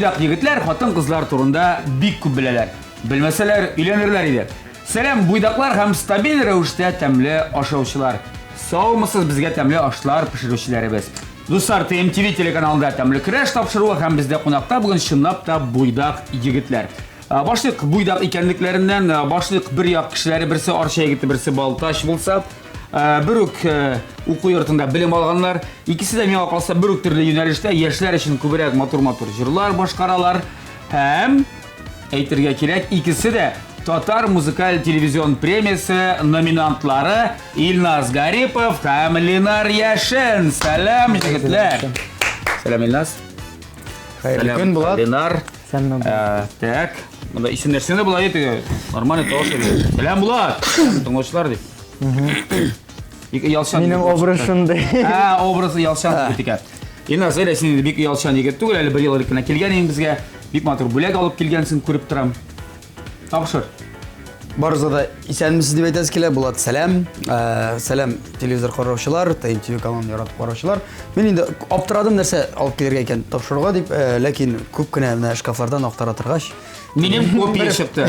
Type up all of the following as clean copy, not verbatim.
Буйдак егетләр хатын-кызлар турында бик күп беләләр. Белмәсәләр, өйләнерләр иде. Сәлам, буйдаклар һәм стабиль рәвештә тәмле ашаучылар. Саумысыз безгә тәмле ашлар пешерүчеләребез. Дуслар, ТМТВ телеканалында тәмле көрәш тапшыруы һәм бездә кунакта бүген чынлап та буйдак егетләр. Башлык буйдак икәнлекләреннән, башлык бер як кешеләре, берсе Арча егете, берсе Балтач булса, бер үк уку йортында белем алганнар. Икесе дә миңа калса бер үк төрле юнәлештә яшьләр өчен күбрәк матур-матур җырлар башкаралар. Һәм әйтергә кирәк, икесе дә Татар музыкаль телевизион премиясе номинантлары Илназ Гарипов һәм Ленар Яшин. Сәлам, егетләр! Сәлам, Илназ. Хәерле көн, Булат. Ленар. Сәлам. Так, монда исемнәрсең дә була теге. Нормальный тавыш иде. Сәлам, Булат. Тыңлаучылар дип. Бик оялчан. Минем образ шундый. Ә, образы оялчан егет икән. Илназ, әле син инде бик оялчан егет түгел, әле бер ел элек кенә килгән идең безгә. Бик матур бүләк алып килгәнсең, күреп торам. Тапшыр. Барыгызга да исәнмесез дип әйтәсе килә. Булат, сәлам. Сәлам телевизор караучылар, ТНТВ каналын яратып караучылар. Мин инде аптырадым нәрсә алып килергә икән тапшыруга дип, ләкин күп кенә менә шкафлардан актара торгач, Минем копия чыкты.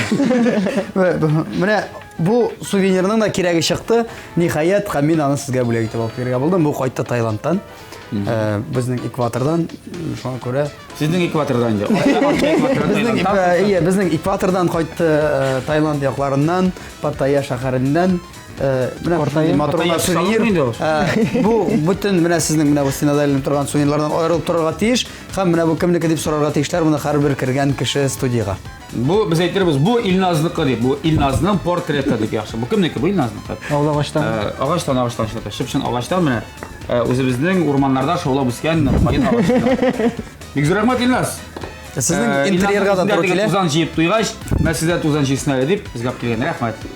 Менә бу сувенирның да кирәге чыкты. Ниһаять, һәм мин аны сезгә бүләк итеп алып килергә булдым. Бу кайтты Таиландтан. Безнең экватордан, шуңа күрә. Сезнең экватордан инде. Безнең, ие, безнең экватордан кайтты, Таиланд якларыннан, Паттайя шәһәреннән. Менә матур гына сувенир. Бу бөтен менә сезнең менә бу стенада эленеп торган сувенирлардан аерылып торырга тиеш. Һәм менә бу кемнеке дип сорарга тиешләр моны һәрбер кергән кеше студиягә. Бу без әйтербез, бу Илназныкы дип, бу Илназның портреты дип яхшы. Бу кемнеке? Бу Илназныкы. Ул агачтан. Агачтан, агачтан чыгып, чып-чын агачтан менә үзебезнең урманнарда шаулап үскән каен агачы. Бик зур рәхмәт, Илназ. Сезнең интерьерга да туры килә. Тузан җыеп туйгач, менә сездә тузан җыйсын әле дип безгә алып килгән. Рәхмәт.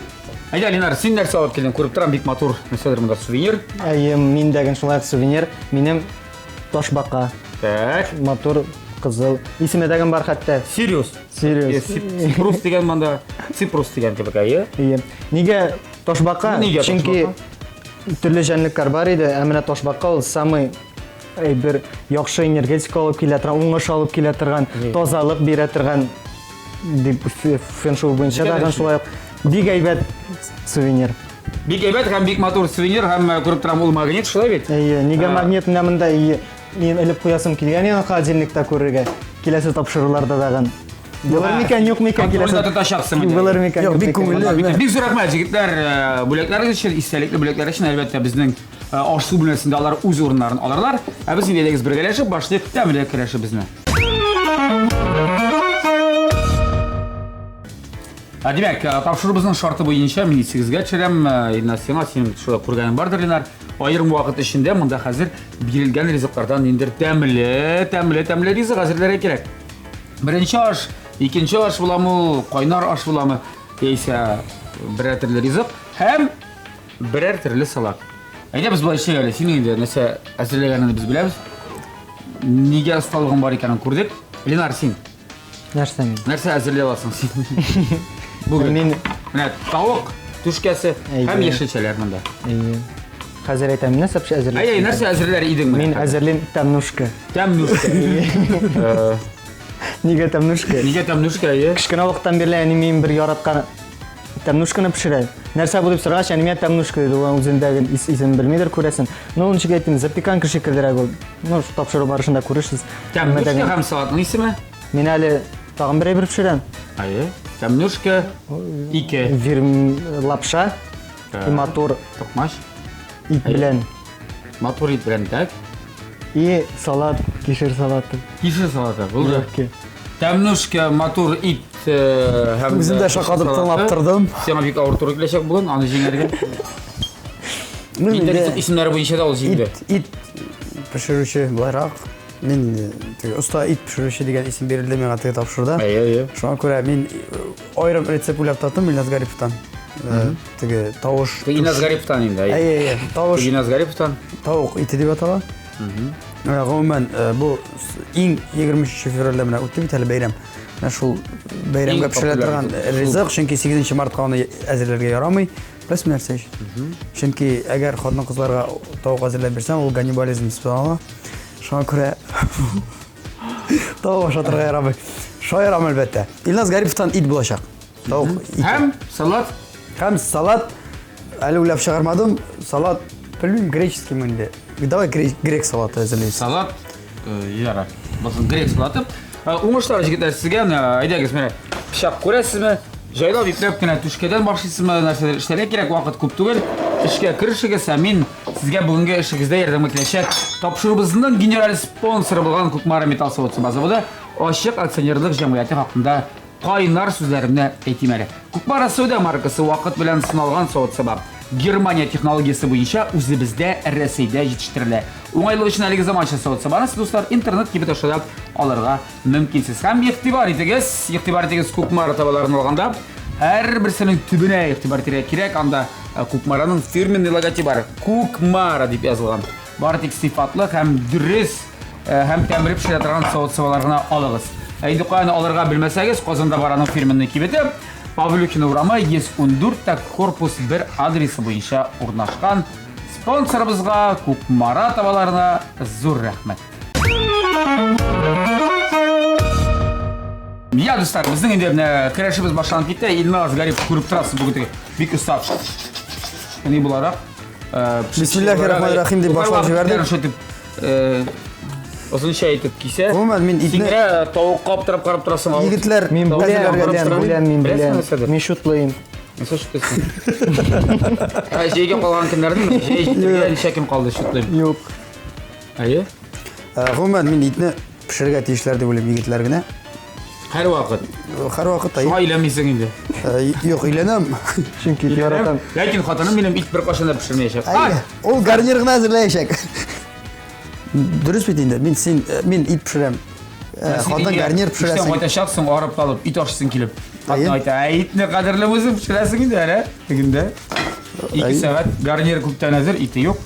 Әйдә, Ленар, син нәрсә алып килдең? Күреп торам, бик матур. Нәрсәдер монда сувенир. Әйе, мин дә шулай сувенир. Минем Ташбака. Так. Матур кызыл. Исеме дә бар хәтта. Сириус. Сириус. Ципрос дигән монда. Ципрос дигән кебек, әйе. Әйе. Нигә ташбака? Нигә Чөнки төрле җәнлекләр бар иде, ә менә ташбака ул самый бер яхшы энергетика алып килә торган, уңыш алып килә торган, тазалык бирә торган дип фэншуй буенча да шулай ук бик әйбәт сувенир. Бик әйбәт һәм бик матур сувенир һәм күреп торам ул магнит, шулай бит? Әйе, нигә магнит менә монда ие, мин элеп куясым килгән яңа холодильникта күрергә. Киләсе тапшыруларда тагын. Булыр микән, юк микән киләсе? Контрольдә тотачаксың. Булыр микән? Юк, бик күңелле. Бик зур рәхмәт, җегетләр, бүләкләрегез өчен, истәлекле бүләкләр өчен, әлбәттә, безнең аш-су бүлмәсендә алар үз урыннарын алырлар. Ә без инде әйдәгез бергәләшеп башлыйк тәмле көрәшебезне. Ә, димәк, тапшыруыбызның шарты буенча мин исегезгә төшерәм, Илназ, сиңа, синең шулай күргәнең бардыр, Ленар. Аерым вакыт эчендә монда хәзер бирелгән ризыклардан ниндидер тәмле, тәмле, тәмле ризык әзерләргә кирәк. Беренче аш, икенче аш буламы ул, кайнар аш буламы, яисә берәр төрле ризык һәм берәр төрле салат. Әйдә без болай эшлик әле, синең инде нәрсә әзерләгәнеңне без беләбез. Нигә осталыгың бар икәнен күрдек. Ленар, син Нәрсә мин? Нәрсә әзерли аласың син? Бүген. Мин менә тавык түшкәсе һәм яшелчәләр монда. Әйе. Хәзер әйтәм, нәрсә әзерлим? Әйе, нәрсә әзерләр идең менә? Мин әзерлим тәмнушка. Тәмнушка. Нигә тәмнушка? Нигә тәмнушка, әйе? Кечкенә вакыттан бирле әни минем бер яраткан тәмнушканы пешерә. Нәрсә бу дип сорагач, әни миңа тәмнушка диде. Ул үзендәге исемен белмидер, күрәсең. Ну, ничек әйтим, запеканка шикеллерәк ул. Ну, тапшыру барышында күрерсез. Тәмнушка һәм салатның исеме? Мин әле тагын бер әйбер пешерәм. Әйе. Тәмнушка ике. Вирм лапша и матур токмач. Ит белән. Матур ит белән, так. И салат, кишер салаты. Кишер салаты, булды. Тәмнушка, матур ит һәм Үзем дә шаккатып тыңлап тордым. Сиңа бик авыр туры киләчәк бүген, аны җиңәргә. Инде ризык исемнәре буенча да ул җиңде. Ит, ит пешерүче буларак, мин теге оста ит пешерүче дигән исем бирелде миңа теге тапшыруда. Әйе, әйе. Шуңа күрә мин аерым рецепт уйлап таптым Илназ Гариповтан. Теге тавыш. Илназ Гариповтан инде. Әйе, әйе. Тавыш. Илназ Гариповтан. Тавык ите дип атала. Гомумән, бу иң 23 февральдә менә үтте бит әле бәйрәм. Менә шул бәйрәмгә пешерелә торган ризык, чөнки 8 мартка аны әзерләргә ярамый. Беләсезме нәрсә өчен? Чөнки әгәр Тавык ашатырга ярамый. Шаярам, әлбәттә. Илназ Гариповтан ит булачак. Тавык ите. Һәм салат. Һәм салат. Әле уйлап чыгармадым. Салат, белмим, греческий мы инде. Давай грек салаты әзерлибез. Салат, ярар. Булсын грек салаты. Уңышлар, җегетләр, сезгә. Менә, әйдәгез, менә пычак күрәсезме? Җайлап, ипләп кенә түшкәдән башлыйсызмы? Нәрсәдер эшләргә кирәк, вакыт күп түгел. Эшкә керешегез, ә мин сезгә бүгенге эшегездә ярдәмгә киләчәк тапшыруыбызның генераль спонсоры булган Кукмара металл савыт-саба заводы ачык акционерлык җәмгыяте хакында кайнар сүзләремне әйтим әле. Кукмара сәүдә маркасы вакыт белән сыналган савыт-саба. Германия технологиясе буенча үзебездә, Рәсәйдә җитештерелә. Уңайлык өчен әлеге заманча савыт-сабаны сез, дуслар, интернет кибет аша да алырга мөмкинсез. Һәм игътибар итегез, игътибар итегез Кукмара табаларын алганда, һәрберсенең төбенә игътибар итәргә кирәк. Анда э, Кукмараның фирменный логотибы бар. Кукмара дип язылган. Бары тик сыйфатлы һәм дөрес э, һәм тәмле пешерә торган савыт-сабалар гына алыгыз. Ә инде каян алырга белмәсәгез, Казанда бар аның фирменный кибете. Павлюхина урамы 114 тә корпус 1 адресы буенча урнашкан. Спонсорыбызга Кукмара табаларына зур рәхмәт. Я, дуслар, безнең инде менә көрәшебез башланып китте. Илназ Гарипов күреп торасыз бүген теге бик оста ни буларак. Э, Бисмиллахи-рахмани-рахим дип башлап җибәрдек. Шулай итеп, э, озынча итеп кисә. Гомумән, мин итне Син тавыкка аптырап карап торасың. Егетләр, Мин беләм, беләм, беләм, мин беләм. Мин шутлыйм. Нәрсә шутлыйсың? Ә җәйгә калган көннәрнең җәй җитәргә ничә көн калды шутлыйм. Юк. Әйе. Э, гомумән, мин итне пешерергә тиешләр дип уйлыйм егетләр генә. Һәрвакыт. Һәрвакыт Шуңа өйләнмисең инде. Э, юк, өйләнәм. Чөнки ит яратам. Ләкин хатыным минем ит беркайчан да пешермәячәк. Әйе, ул гарнир гына әзерләячәк. Дөрес бит инде. Мин син э, мин ит пешерәм. Э, хатын гарнир пешерәсең. Син кайтачаксың, арып талып, ит ашыйсың килеп. Хатын әйтә, ә итне кадерле үзең пешерәсең инде әле. Тегендә. 2 сәгать гарнир күптән әзер, ите юк.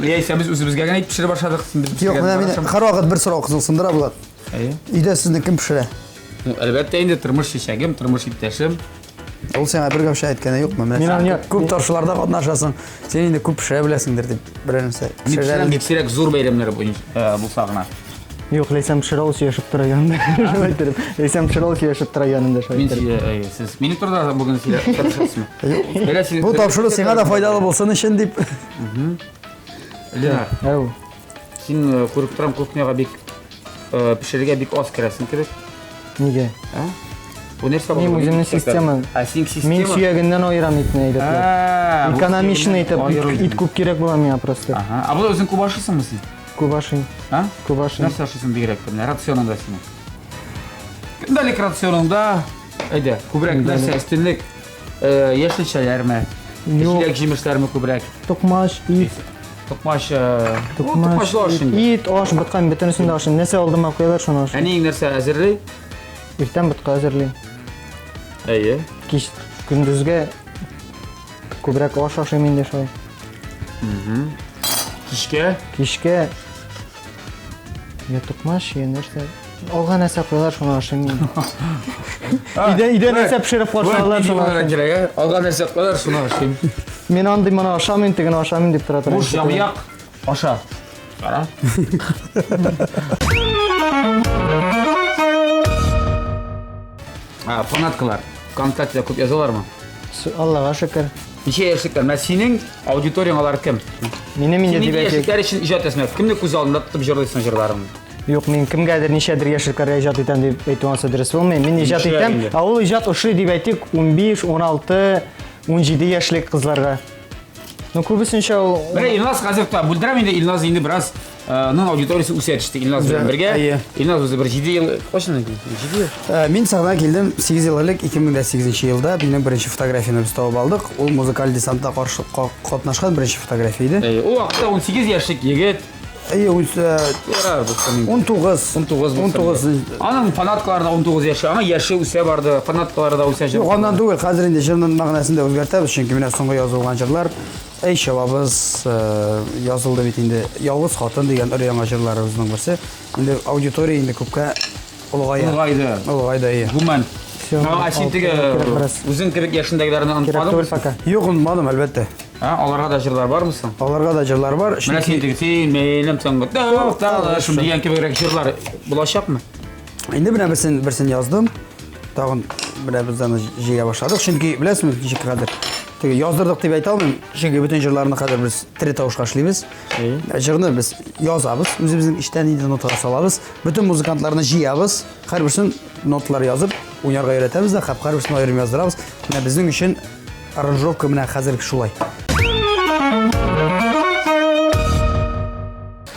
Яисә без үзебезгә генә ит пешерә башладык. Юк, менә мине һәрвакыт бер сорау кызыксындыра, Булат. Әйе. Өйдә сезне кем пешерә? Ну, әлбәттә инде тормыш чәчәгем, тормыш иптәшем. Ул сиңа бер гәүшә әйткәне юкмы? Менә Мин син аны- күп тапшыруларда катнашасың. Син инде күп пешерә беләсеңдер дип берәр нәрсә. Мин Пешерә пешерәм дип. бик сирәк зур бәйрәмнәр буенча э, булса гына. Юк, Ләйсән пешерә ул сөйләшеп тора янында. Шулай иттереп. Ләйсән пешерә ул сөйләшеп тора янында шулай Мин иттереп. сөйлә, әйе, сез минем турыда бүген сөйләп тырышасызмы? Белә син. Бу тапшыру сиңа да файдалы булсын өчен дип. Ленар, Әү. син э, күреп торам кухняга бик э, пешерергә бик аз керәсең кебек. Нигә? Ә? Бу нәрсә Мин булды? үземнең система. Ә син система. Мин сөягеннән аерам итне әйбәтләп. Ә, бу Экономично итеп, аеру ит күп кирәк була миңа просто. Ага. Ә болай үзең күп ашыйсыңмы син? Күп ашыйм. А? Күп ашыйм. Нәрсә ашыйсың бигрәк тә? Менә рационыңда синең. Көндәлек рационыңда, әйдә, күбрәк нәрсә өстенлек? Э, яшелчәләрме? Юк. Җиләк-җимешләрме күбрәк? Токмач, ит, Токмач, э, ну, токмач, токмачлы аш ит, инде. ит, аш, ботка, мин бөтенесен дә ашыйм. Нәрсә алдыма куялар, шуны ашыйм. Әниең нәрсә әзерли? Иртән ботка әзерли. Әйе. Кич көндезгә күбрәк аш ашыйм инде шулай. Кичкә? Кичкә я токмач, я нәрсә. Алга нәрсә куялар, шуны ашыйм инде. Өйдә өйдә нәрсә пешереп куйсалар, шуны ашыйм. Кирәк, ә? Алга нәрсә куялар, шуны ашыйм. Мин андый моны ашамыйм, тегене ашамыйм дип тора торган. Буш җамъяк аша. Кара. А, фанаткалар. ВКонтактеда күп язалармы? Аллага шөкер. Ничә яшьлекләр? Менә синең аудиторияң алар кем? Минем инде Син дип нинди әйтик. яшьлекләр өчен иҗат итәсең? Кемне күз алдында тотып җырлыйсың җырларыңны? Юк, мин кемгәдер ничәдер яшьлекләргә иҗат итәм дип әйтү ансы дөрес булмый. Мин иҗат Ничә итәм, инде? ә ул иҗат ошый дип әйтик, 15, 16, 17 яшьлек кызларга. Ну, күбесенчә ул Менә Илназ хәзер та бүлдерәм инде Илназ инде бераз ның аудиториясе үсә төште Илназ белән бергә. Әйе. Илназ үзе бер 7 ел, кайчан инде? 7 ел. Э, Мин сәхнәгә килдем 8 ел элек, 2008 елда минем беренче фотографияне без табып алдык. Ул музыкаль десантта каршы катнашкан беренче фотография иде. Әйе, ул вакытта 18 яшьлек егет. Әйе, Ярар, булсын инде. 19. 19 булсын. 19. Аның фанаткалары да 19 яше, аның яше үсә барды, фанаткалары да үсә. Юк, аннан түгел, хәзер инде җырның мәгънәсен дә үзгәртәбез, чөнки менә соңгы язылган җырлар Әй чабабыз язылды бит инде. Ялгыз хатын дигән өр-яңа җырларыбызның берсе. Инде аудитория инде күпкә олыгая. Олыгайды. Олыгайды, әйе. Гомумән, Все. Ә син теге үзең кебек яшендәгеләрне Кирәк онытмадыңмы? түгел пока. Юк, онытмадым, әлбәттә. Ә, аларга да җырлар бармы соң? Аларга да җырлар бар. Менә син теге син минем соңгы тукталышым дигән кебегрәк җырлар булачакмы? Инде менә берсен берсен яздым. Тагын менә без аны җыя башладык. Чөнки беләсезме, ничек хәзер? Теге яздырдык дип әйтә алмыйм. Чөнки бөтен җырларны хәзер без тере тавышка эшлибез. Җырны без язабыз, үзебезнең эчтән инде нотага салабыз. Бөтен музыкантларны җыябыз, һәрберсен ноталар язып, уйнарга өйрәтәбез дә, һәм һәрберсен аерым яздырабыз. Менә безнең өчен аранжировка менә хәзер шулай.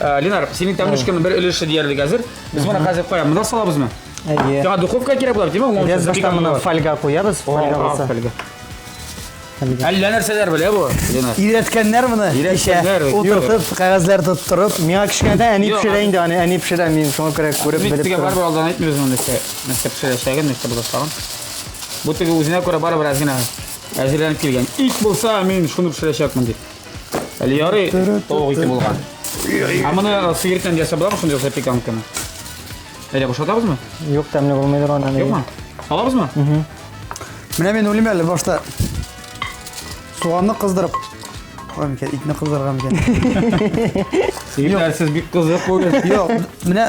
Ленар, синең тәмлүшкәнең бер өлеше диярлек әзер. Без моны хәзер кая, монда салабызмы? Әйе. Сиңа духовка кирәк була, димме? Без башта моны фольга куябыз, фольга булса. Фольга. Әллә нәрсәләр белә бу, Ленар. Өйрәткәннәр моны. Өйрәткәннәр. Утыртып, кәгазьләр тоттырып. Миңа кечкенәдән әни Юк, пешерә инде, аны әни пешерә, мин шуңа күрә күреп Бит белеп теге торам. барыбер алдан әйтмибез моны нәрсә, нәрсә пешерәчәген, нәрсә булачагын. Бу теге үзенә күрә барыбер әз генә әзерләнеп килгән. Ит булса, мин шуны пешерәчәкмен дип. Әле ярый тавык ите булган. Ә моны сыер итеннән ясап буламы шундый запеканканы? Әллә бушатабызмы? Юк, тәмле булмыйдыр аннан. Юкмы? Алабызмы? Менә мин уйлыйм әле башта суганны кыздырып, ой, микән, итне кыздырырга микән? Егетләр, сез бик кызык бүген. Юк, менә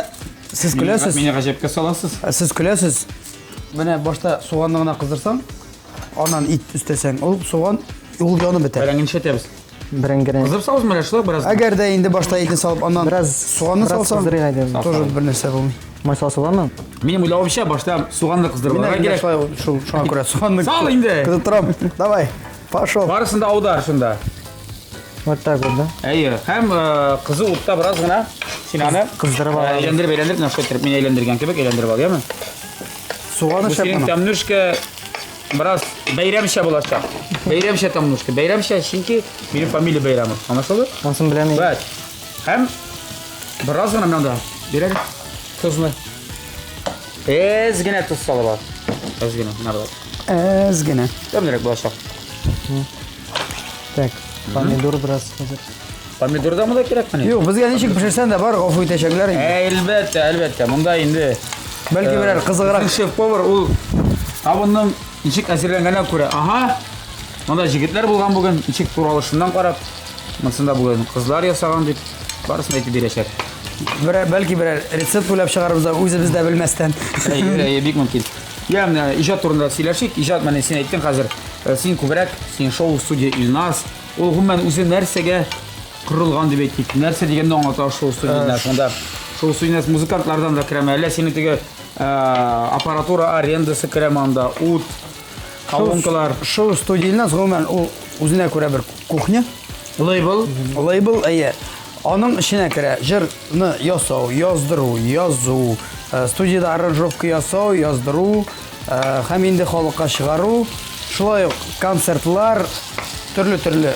сез көләсез. Мине гаҗәпкә саласыз. Сез көләсез. Менә башта суганны гына кыздырсаң, аннан ит өстәсәң, ул суган ул янып бетә. Бәрәңгене нишләтәбез? Бәрәңгене. Кыздырып салабызмы әллә шулай бераз? Әгәр дә инде башта итне салып, аннан Бераз суганны бераз салсаң, кыздырыйк әйдә. тоже бер нәрсә булмый. Май салса буламы? Минем уйлавымча, башта суганны кыздырырга Менә кирәк. шулай шул шуңа күрә суганны Сал инде. Көтеп торам. Давай, пошел. Барысын да аудар шунда. Вот так вот, да? Әйе, һәм кызу утта бераз гына син аны Кыздырып алабыз. Әйләндереп, әйләндереп, менә шулай иттереп, мин әйләндергән кебек әйләндереп ал, яме? Суганы Бу шәп синең моның. тәмнүшкә бераз бәйрәмчә булачак. Бәйрәмчә тәмнүшкә. Бәйрәмчә, чөнки минем фамилия Бәйрәмов. Аңлашылды? Ансын беләм. Бәт. Һәм бераз гына менә монда бир әле тозны. Әз генә тоз салып ал. Әз генә, менә болай. Әз генә. Тәмлерәк булачак. Так, помидор бераз хәзер. Помидор да монда кирәкмени? Юк, безгә ничек пешерсәң дә бар, гафу итәчәкләр инде. Әлбәттә, әлбәттә. Монда инде Бәлки берәр кызыграк. Шеф-повар ул табынның ничек әзерләнгәненә күрә. Ага. Монда җегетләр булган бүген, ничек туралышыннан карап, монсында бүген кызлар ясаган дип барысын әйтеп бирәчәк. Берәр, бәлки берәр рецепт уйлап чыгарбыз да үзебез дә белмәстән. Әйе, әйе, бик мөмкин. Я, менә иҗат турында сөйләшик. Иҗат менә син әйттең хәзер. Син күбрәк, син шоу студия Илназ. Ул гомумән үзе нәрсәгә корылган дип әйтик. Нәрсә дигәнне аңлата шоу студия Илназ. Монда шоу студия Илназ музыкантлардан да керәме? Әллә синең теге аппаратура арендасы керәме анда, ут, колонкалар, Шоу студия Илназ гомумән ул үзенә күрә бер кухня. лейбл. Лейбл, әйе. Аның эченә керә җырны ясау, яздыру, язу, студияда аранжировка ясау, яздыру, һәм инде халыкка чыгару, шулай ук концертлар, төрле-төрле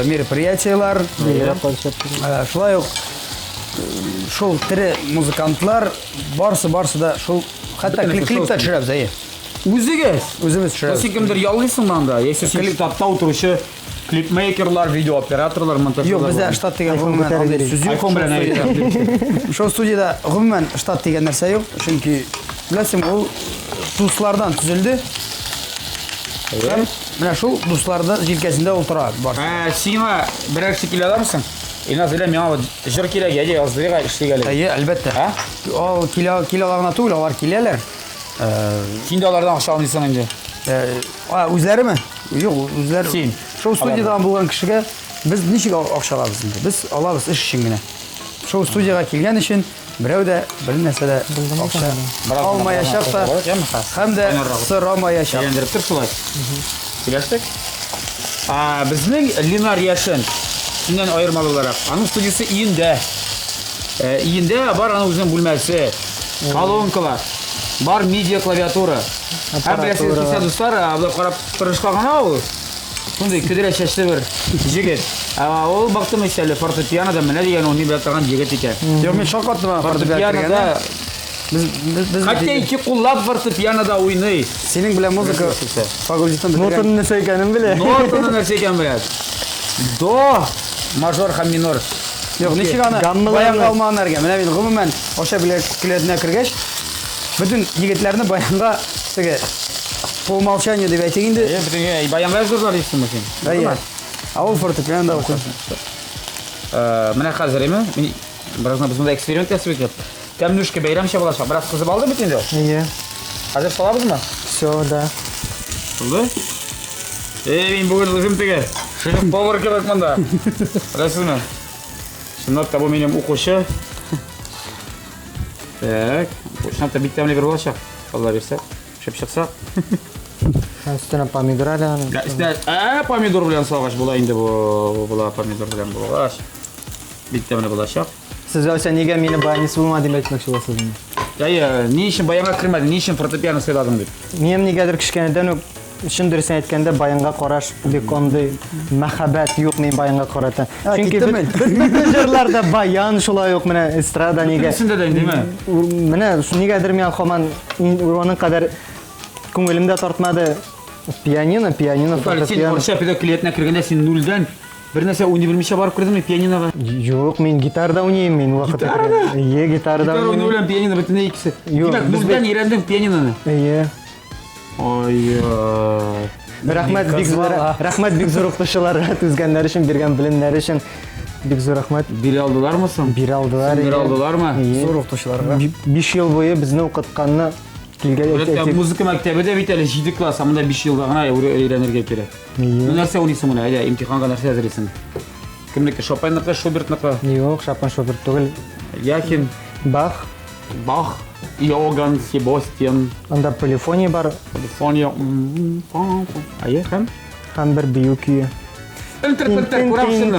мероприятиелар, шулай ук шул тере музыкантлар, барысы-барысы да шул, хәтта Бөтенесе клип та шоу. төшерәбез, әйе. Үзегез. Үзебез төшерәбез. Син кемдер яллыйсыңмы анда? Яисә син штатта утыручы клипмейкерлар, видеооператорлар, монтажерлар. Юк, бездә штат дигән гомумән күтәреп андый йөри. сүз юк. iPhone белән әйе. Шоу студияда гомумән штат дигән нәрсә юк, чөнки беләсең, ул дуслардан төзелде. Һәм менә шул дусларда җилкәсендә утыра бар. Ә, сиңа берәр кеше килә аламы соң? Илназ белән миңа вот җыр кирәк, әйдә яздырыйк, эшлик әле. Әйе, әлбәттә. Ә? Ал килә килә ала гына түгел, алар киләләр. Син дә алардан акча алмыйсың инде. А, үзләреме? Юк, үзләре. Син. Шоу студиядан булган кешегә без ничек акча алабыз инде? Без алабыз эш өчен генә. Шоу студияга килгән өчен берәү дә бер нәрсә дә акча алмаячак та һәм дә сорамаячак. Әйләндереп тор шулай. Сөйләштек. А, безнең Ленар Яшин синнән аермалы буларак, аның студиясе өендә. Өендә бар аның үзенең бүлмәсе, колонкалар, бар медиа клавиатура. Һәм беләсегез килсә, дуслар, болай карап торышка гына ул шундый көдрә чәчле бер җегет. Ә ул бактым исә әле фортепианода менә дигән уйный белә торган егет икән. Юк, мин шаккаттым аңа фортепиано Фортепианода кергәндә. Без хәтта ике куллап фортепианода уйный. Синең белән музыка факультетын бетергән. Нотаның нәрсә икәнен белә. Нотаны нәрсә икән белә. До мажор һәм минор. Юк, ничек аны Гаммаларны. баянга алмаганнарга. Менә мин гомумән Аша белән көләтенә кергәч, бөтен егетләрне баянга Теге по умолчанию дип әйтик инде. Әйе, бөтен баянга яздырдылар дисеңме син? Әйе. Ә ул фортепианода укый. Менә хәзер әйме, мин бераз без монда эксперимент ясап бит. Тәмнүшкә бәйрәмчә булачак. Бераз кызып алды бит инде. Әйе. Хәзер салабызмы? Все, да. Булды? Эй, мин бүген үзем теге шеф-повар кебек монда. Беләсезме? Чынлап та бу минем укучы. Так, бу чынлап та бик тәмле бер булачак. Алла бирсә, пешеп чыкса. Өстенә помидор әле аның. Да, өстенә, ә, помидор белән салгач була инде бу, була помидор белән булгач. Бик тәмле булачак. Сез әүсә нигә мине баянист булма дип әйтмәкче буласыз инде? Әйе, ни өчен баянга кермәдең, ни өчен фортепиано сайладың дип. Минем нигәдер кечкенәдән үк чын дөресен әйткәндә баянга караш бик андый мәхәббәт юк мин баянга карата. Чөнки бөтен җырларда баян шулай ук менә эстрада нигә. Бөтенесендә дә индеме? Менә нигәдер миңа һаман аның кадәр күңелем дә тартмады. Пианино, пианино, фортепиано. Син Орча педагог көллиятенә кергәндә син нульдән бер нәрсә уйный белмичә барып кердеңме пианиного? Юк, мин гитарада уйныйм мин вакытта. Гитарада? Ие, гитарада Гитара уйнау белән пианино бөтенләй икесе. Юк, Димәк, нульдән өйрәндең пианиноны. Ие. Ай. Рәхмәт бик зур, рәхмәт бик зур укытучыларга түзгәннәр өчен, биргән белемнәре өчен. Бик зур рәхмәт. Бирә алдылармы соң? Бирә алдылар. Бирә алдылармы? Зур укытучыларга. 5 ел буе безне укытканны килгән. Музыка мәктәбе дә бит әле 7 класс, ә монда 5 елда гына өйрәнергә кирәк. Ну нәрсә уйныйсың менә? Әйдә, имтиханга нәрсә әзерлисең? Кемнеке? Шопенныкы, Шубертныкы? Юк, Шопен, Шуберт түгел. Яхин. Бах. Бах. Иоганн Себастьян. Анда полифония бар. Полифония. Әйе, һәм? Һәм бер бию көе. Курамшинның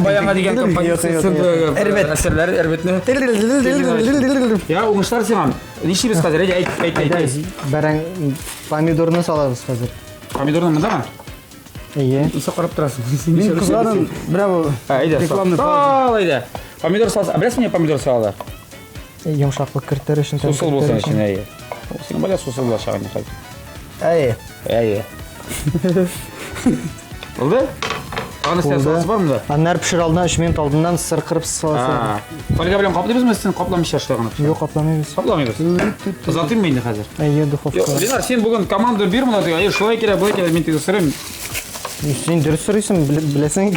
баяңа дигән композициясе әсәрләре Эрбетне. Я, уңышлар сиңа. Нишлибез хәзер? Әйдә, әйт, әйт, әйт. Бәрәң помидорны салабыз хәзер. Помидорны мондамы? Әйе. Ничә карап торасың? Мин кызларын менә бу Әйдә, рекламный сал, әйдә. Помидор салса, беләсеңме, нигә помидор салалар? Йомшаклык кертер өчен. Сусыл булсын өчен, әйе. Синең бала сусыл булачак инде хәзер. Әйе. Әйе. Булды? Тагын нәрсә саласы бармы да? Аннары пешер алдыннан 3 минут алдыннан сыр кырып саласы. Фольга белән каплыйбызмы өстен капламыйча шулай гына? Юк, капламыйбыз. Капламыйбыз. Озатыйммы инде хәзер? Әйе, духовка. Юк, Ленар, син бүген команда бир монда теге. Әйе, шулай кирәк, болай кирәк, мин теге сорыйм. Син дөрес сорыйсың, беләсең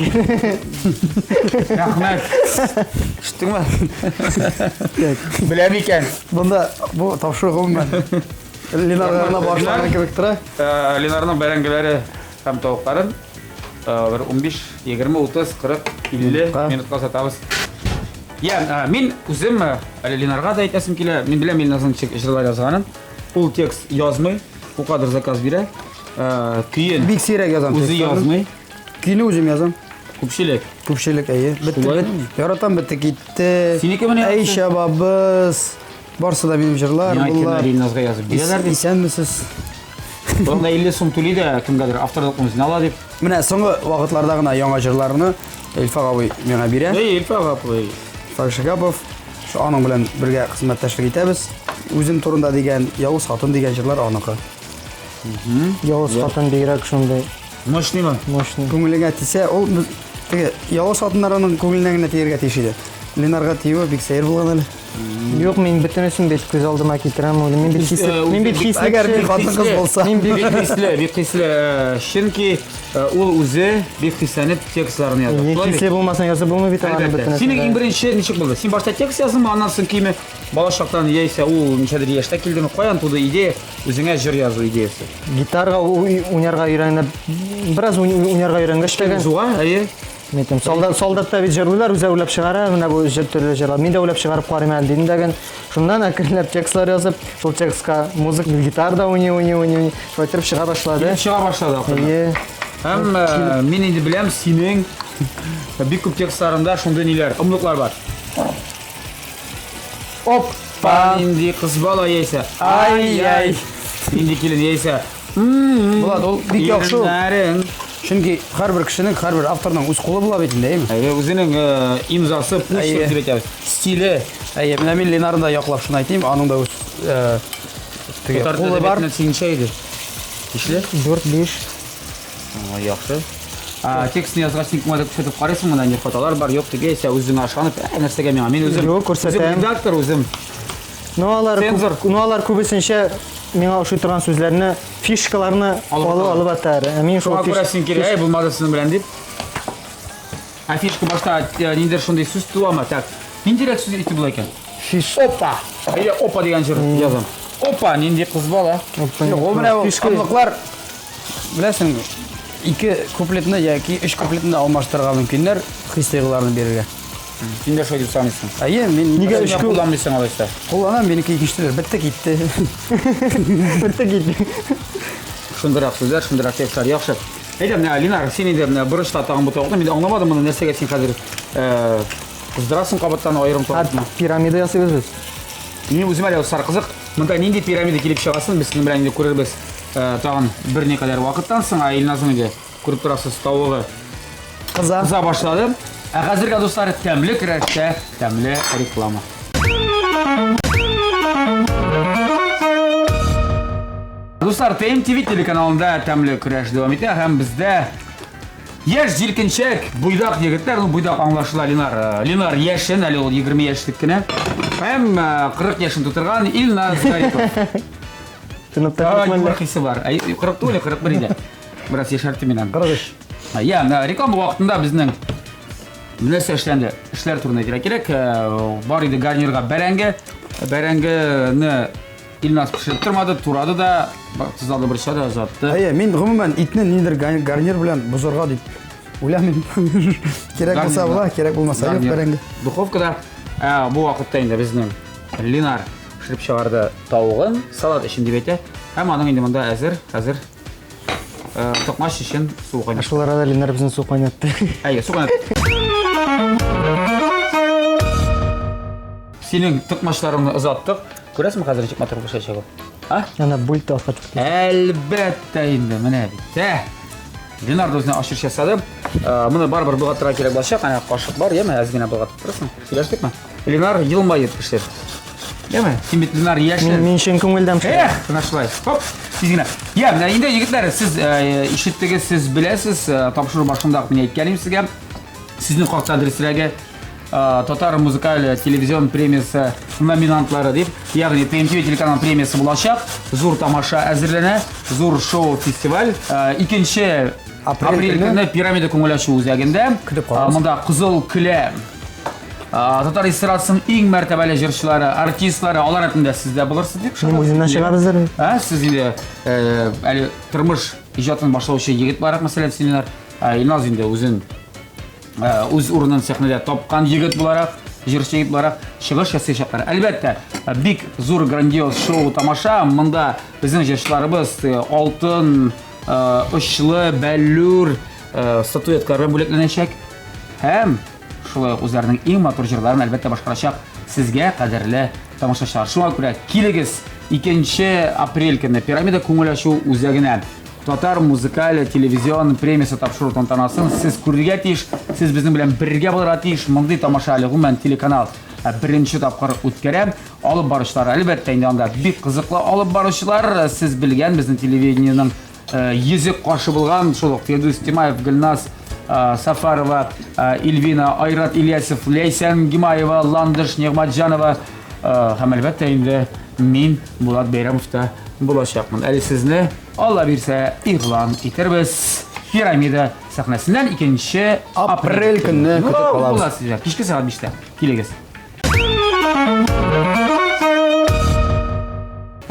Рәхмәт. Ишеттеңме? Беләм икән. Монда бу тапшыру гомумән Ленарга гына башланган кебек тора. Ленарның бәрәңгеләре һәм тавыкларын бер 15, 20, 30, 40, 50 минутка сатабыз. Я, мин үзем әле Ленарга да әйтәсем килә. Мин беләм Ленарның ничек җырлар язганын. Ул текст язмый, ул кадәр заказ бирә. Көен бик сирәк язам. Үзе язмый. Көйне үзем язам. Күпчелек. Күпчелек, әйе. Бетте. Яратам бетте китте. Синеке менә. Әй шабабыз. Барсы да минем җырлар. Миңа кемнәр Илназга язып бирәләр дип. Исәнмесез. Бында 50 сум түли дә кемгәдер авторлыкны үзенә ала дип. Менә соңгы вакытларда гына яңа җырларны Илфак абый миңа бирә. Эй, Илфак абый. Илфак Шигапов. Шу аның белән бергә хезмәттәшлек итәбез. Үзем турында дигән, Явыз хатын дигән җырлар аныкы. Явыз хатын бигрәк шундый. Мощныймы? Мощный. Күңелеңә тисә, ул теге явыз хатыннар аның күңеленә генә тияргә тиеш иде. Ленарга тиюе бик сәер булган әле. Юк, мин бөтенесен бит күз алдыма китерәм. Мин бит хисле, мин бит хисле. Әгәр бер хатын-кыз булса. Мин бик хисле, бик хисле. Чөнки ул үзе бик хисләнеп текстларны яза. Хисле булмасаң язып булмый бит аларны бөтенесен. Синең иң беренче ничек булды? Син башта текст яздыңмы, аннан соң көйме? Бала чактан яисә ул ничәдер яшьтә килдеме? Каян туды идея үзеңә җыр язу идеясе? Гитарга уйнарга өйрәнеп, бераз уйнарга өйрәнгәч тә. Узуга, әйе. Мин әйтәм, солдат, солдатта бит җырлыйлар, үзе уйлап чыгара, менә бу җыр төрле җырлар. Мин дә уйлап чыгарып карыйм әле дидем дәген. Шуннан әкренләп текстлар язып, шул текстка музыка, гитарда уйный, уйный, уйный, уйный. Шулай итеп чыга башлады. Килеп чыга башлады ахырда. Әйе. Һәм э, мин инде беләм, синең бик күп текстларында шундый ниләр, ымлыклар бар. Опа! Нинди кыз бала яисә. Ай-яй. Нинди килен яисә. Булат, ул бик яхшы. Иреннәрең. Чөнки һәрбер кешенең, һәрбер авторның үз кулы була бит инде, әйеме? Әйе, үзенең имзасы, почерк дип әйтәбез. Стиле. Әйе, менә мин Ленарны да яклап шуны әйтим, аның да үз теге кулы бар. Синчә иде. Ишле? 4, 5. Яхшы. Текстны язгач, син кемгәдер күрсәтеп карыйсың, монда нинди хаталар бар, юк дип, яисә үзеңә ышанып, ә, нәрсәгә миңа? Мин үзем. Юк, күрсәтәм. Үзем редактор үзем. Ну алар Цензор. Ну алар күбесенчә миңа ошый торган сүзләрне, фишкаларны Алып алып алып атар. Ә мин шул Шуңа күрә син кирәк, әй, булмады сезнең белән дип. Ә фишка башта э, ниндидер шундый сүз туамы? Так, ниндирәк сүз итеп була икән? Фиш. Опа! Әйдә, опа дигән җыр язам. Опа, нинди кыз бала. Юк, ул менә ул камлыклар беләсең, ике куплетны яки өч куплетны да алмаштырырга мөмкиннәр хис-тойгыларны бирергә. Син дә шулай дип саныйсың. Әйе, мин Нигә Өч кулланмыйсың алайса? Кулланам, минеке икенче төрле. Бетте китте. Бетте китте. Шундырак сүзләр, шундырак текстлар. Яхшы. Әйдә, менә Линар, син инде менә борычта тагын бу тавыкны. Мин аңламадым моны, нәрсәгә син хәзер э, кыздырасың кабаттан аерым тавыкны. Пирамида ясыйбыз без. Минем үземә дә дуслар кызык. Монда нинди пирамида килеп чыгасын без сезнең белән инде күрербез э, тагын берникадәр вакыттан соң. Ә Илназның инде күреп торасыз тавыгы Кыза. кыза башлады. Ә хәзергә, дуслар, тәмле көрәштә тәмле реклама. Дуслар, ТМТВ телеканалында тәмле көрәш дәвам итә һәм бездә яшь җилкенчәк, буйдак егетләр, ну буйдак аңлашыла Ленар. Э, Ленар яшен, әле ул 20 яшьлек кенә. Һәм 40 яшен тутырган Илназ Зарипов. Тынып та Ай, китмәле. юмор хисе бар. Әй, 40 түгел, 41 иде. Бераз яшәртте мин аны. 43. Я, менә реклама вакытында безнең нәрсә эшләнде? Эшләр турында әйтергә кирәк. Э, Бар иде гарнирга бәрәңге. Бәрәңгене Илназ пешереп тормады, турады да, тозлады борча да озатты. Әйе, мин гомумән итне ниндидер гарнир белән бозарга дип уйламыйм. Кирәк булса була, кирәк булмаса юк бәрәңге. Духовкада ә, бу вакытта инде безнең Линар пешереп чыгарды тавыгын, салат өчен дип әйтә. Һәм аның инде монда әзер, хәзер э, токмач өчен су кайнатты. Шул арада Ленар безнең су кайнатты. Әйе, су кайнатты. Синең токмачларыңны озаттык. Күрәсеңме хәзер ничек матур пешәчәк ул? А? Ана бульт алып кайтып китте. Әлбәттә инде, менә бит. Ә! Ленар да үзенә ачыш ясады. Э, Моны барыбер болгатырга кирәк булачак. Әнә кашык бар, яме, әз генә болгатып торасың. Сөйләштекме? Ленар елмаеп пешер. Яме, син бит Ленар яшел. Мин, мин чын күңелдән пешерәм. Эх, менә шулай. Хоп, тиз генә. Я, менә инде егетләр, сез э, ишеттегез, сез беләсез, э, тапшыру башында ук мин әйткән идем сезгә. Сезнең хакта дөресрәге э, Татар музыкаль телевизион премиясе номинантлары дип, ягъни ТНТ телеканал премиясе булачак. Зур тамаша әзерләнә, зур шоу-фестиваль. Э, Икенче Апрель апрель көне көне Пирамида күңел ачу үзәгендә. Көтеп калабыз. Э, Монда Кызыл көлә Э, Татар эстрадасының иң мәртәбәле җырчылары, артистлары, алар рәтендә сез дә булырсыз дип Мин үземнән чыгабыздыр. Ә, сез инде э, әле тормыш иҗатын башлаучы егет буларак, мәсәлән, син Ленар, ә, Илназ инде үзен э, үз урынын сәхнәдә тапкан егет буларак, җырчы егет буларак чыгыш ясаячаклар. Әлбәттә, э, бик зур грандиоз шоу тамаша. Монда безнең җырчыларыбыз э, алтын, э, очлы, бәллүр э, статуэткалар белән бүләкләнәчәк. Һәм шулай ук үзләренең иң матур җырларын әлбәттә башкарачак сезгә кадерле тамашачылар. Шуңа күрә килегез 2 апрель көне Пирамида күңел ачу үзәгенә. Татар музыкаль телевизион премиясе тапшыру тантанасын сез күрергә тиеш, сез безнең белән бергә булырга тиеш. Мондый тамаша әле гомумән телеканал э, беренче тапкыр үткәрә. Алып баручылар әлбәттә инде анда бик кызыклы алып баручылар. Сез белгән безнең телевидениенең э, йөзек кашы булган шул ук Фирдүс Тимаев, Гөлназ э, Сафарова, э, Ильвина, Айрат Ильясов, Ләйсән Гимаева, Ландыш Нигъмәтҗанова э, һәм әлбәттә инде мин Булат Бәйрәмов та булачакмын. Әле сезне Алла бирсә игълан итербез. Пирамида сәхнәсеннән 2 Апрель көнне көтеп калабыз. Була сезгә. Кичке сәгать 5-тә. Килегез.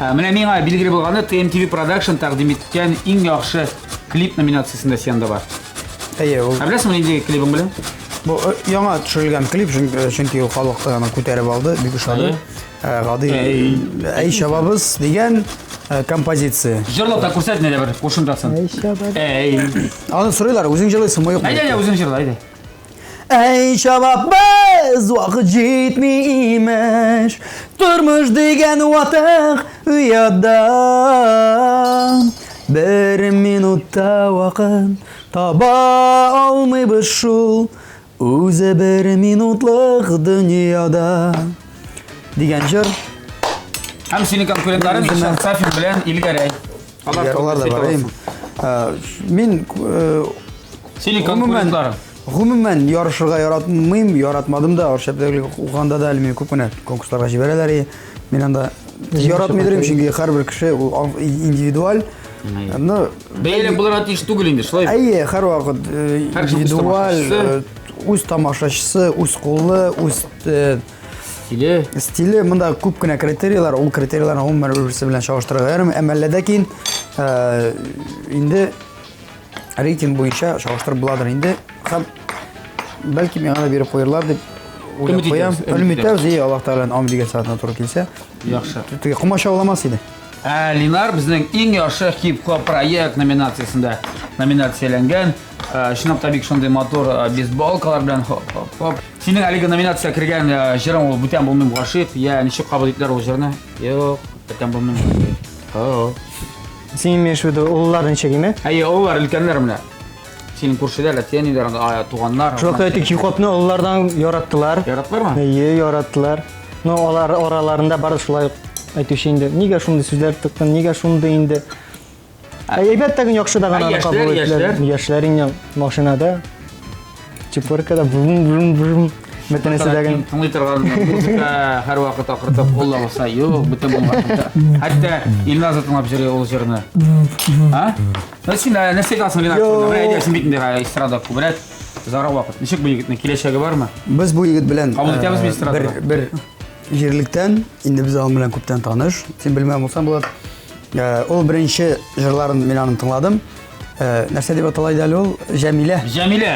Ә, Менә миңа билгеле булганы TMTV Production тәкъдим иткән иң яхшы клип номинациясендә син дә бар. Әйе, ул Ә беләсеңме нинди клибың белән? Бу э, яңа төшерелгән клип, чөнки чөнки ул халык аны күтәреп алды, бик ошады. Э, Гади Әй. Әй чабабыз дигән э, композиция. Җырлап та күрсәт нидә бер кушымтасын. Әй чабабыз. Әй. Аны сорыйлар, үзең җырлыйсыңмы, юкмы? Әйдә, әйдә, үзең җырла, әйдә. Әй чабабыз, вакыт җитми имеш. Тормыш дигән ватык ояда. Бер минутта вакыт таба алмыйбыз шул. Үзе бер минутлык дөньяда. Дигән җыр. Һәм синең конкурентларың Илшат Сафин белән Илгәрәй. Алар Алар да бар. аласың. Э, Мин э, Синең Гомумән, конкурентларың. Гомумән, ярышырга яратмыйм, яратмадым да. Орча педагогика укыганда да әле мине күп кенә конкурсларга җибәрәләр иде. Мин анда яратмый йөрим, чөнки һәрбер кеше ул индивидуаль. Но бәяләп булырга тиеш түгел инде, шулай. Әйе, һәрвакыт индивидуаль, үз тамашачысы, үз кулы, үз стиле. Стиле монда күп кенә критерийлар, ул критерийларны гомумән бер-берсе белән чагыштырырга ярамый. Әмма ләкин инде рейтинг буенча чагыштырып буладыр инде. Һәм бәлки миңа да биреп куерлар дип уйлап куям. Өмет итәбез, и Аллаһ Тәгаләнең амин дигән сәгатенә туры килсә. Яхшы. Теге комачауламас иде. Ә Линар безнең иң яхшы хип-хоп проект номинациясендә номинацияләнгән. Э, чынлап та бик шундый матур э, бейсболкалар белән хоп-хоп-хоп. Синең әлеге номинация кергән э, җырың ул бүтән булмыйм гашыйк. Я, ничек кабул иттеләр ул җырны? Юк, бүтән булмыйм гашыйк. Син имеешь в виду олылар ничек име? Әйе, олылар, өлкәннәр менә. Синең күршеләр, әти-әниләр, анда туганнар. Шул вакытта әйтик, хип-хопны олылардан яраттылар. Яраттылармы? Әйе, яраттылар. Но алар араларында бар шулай ук әйтүче инде. Нигә шундый сүзләр тыктың, нигә шундый инде? Ә әйбәт тә яхшы да гына кабул иттеләр. Яшьләр инде машинада, чепуркада врум врум врум. Бөтенесе дә генә. Тыңлый торган музыка һәрвакыт акыртып ул да булса юк, бөтен булмаган. Хәтта Илназ да тыңлап йөри ул җырны. А? Ну син нәрсә әйтәсең, Ленар? Менә әйдә, син бит инде эстрада күбрәк. Зарар вакыт. Ничек бу егетнең киләчәге бармы? Без бу егет белән кабул итәбез бит эстрадада. Бер җирлектән, инде без аның белән күптән таныш. Син белмәгән булсаң булат. Ул беренче җырларын мин аның тыңладым. Нәрсә дип атала иде әле ул? Җәмилә. Җәмилә.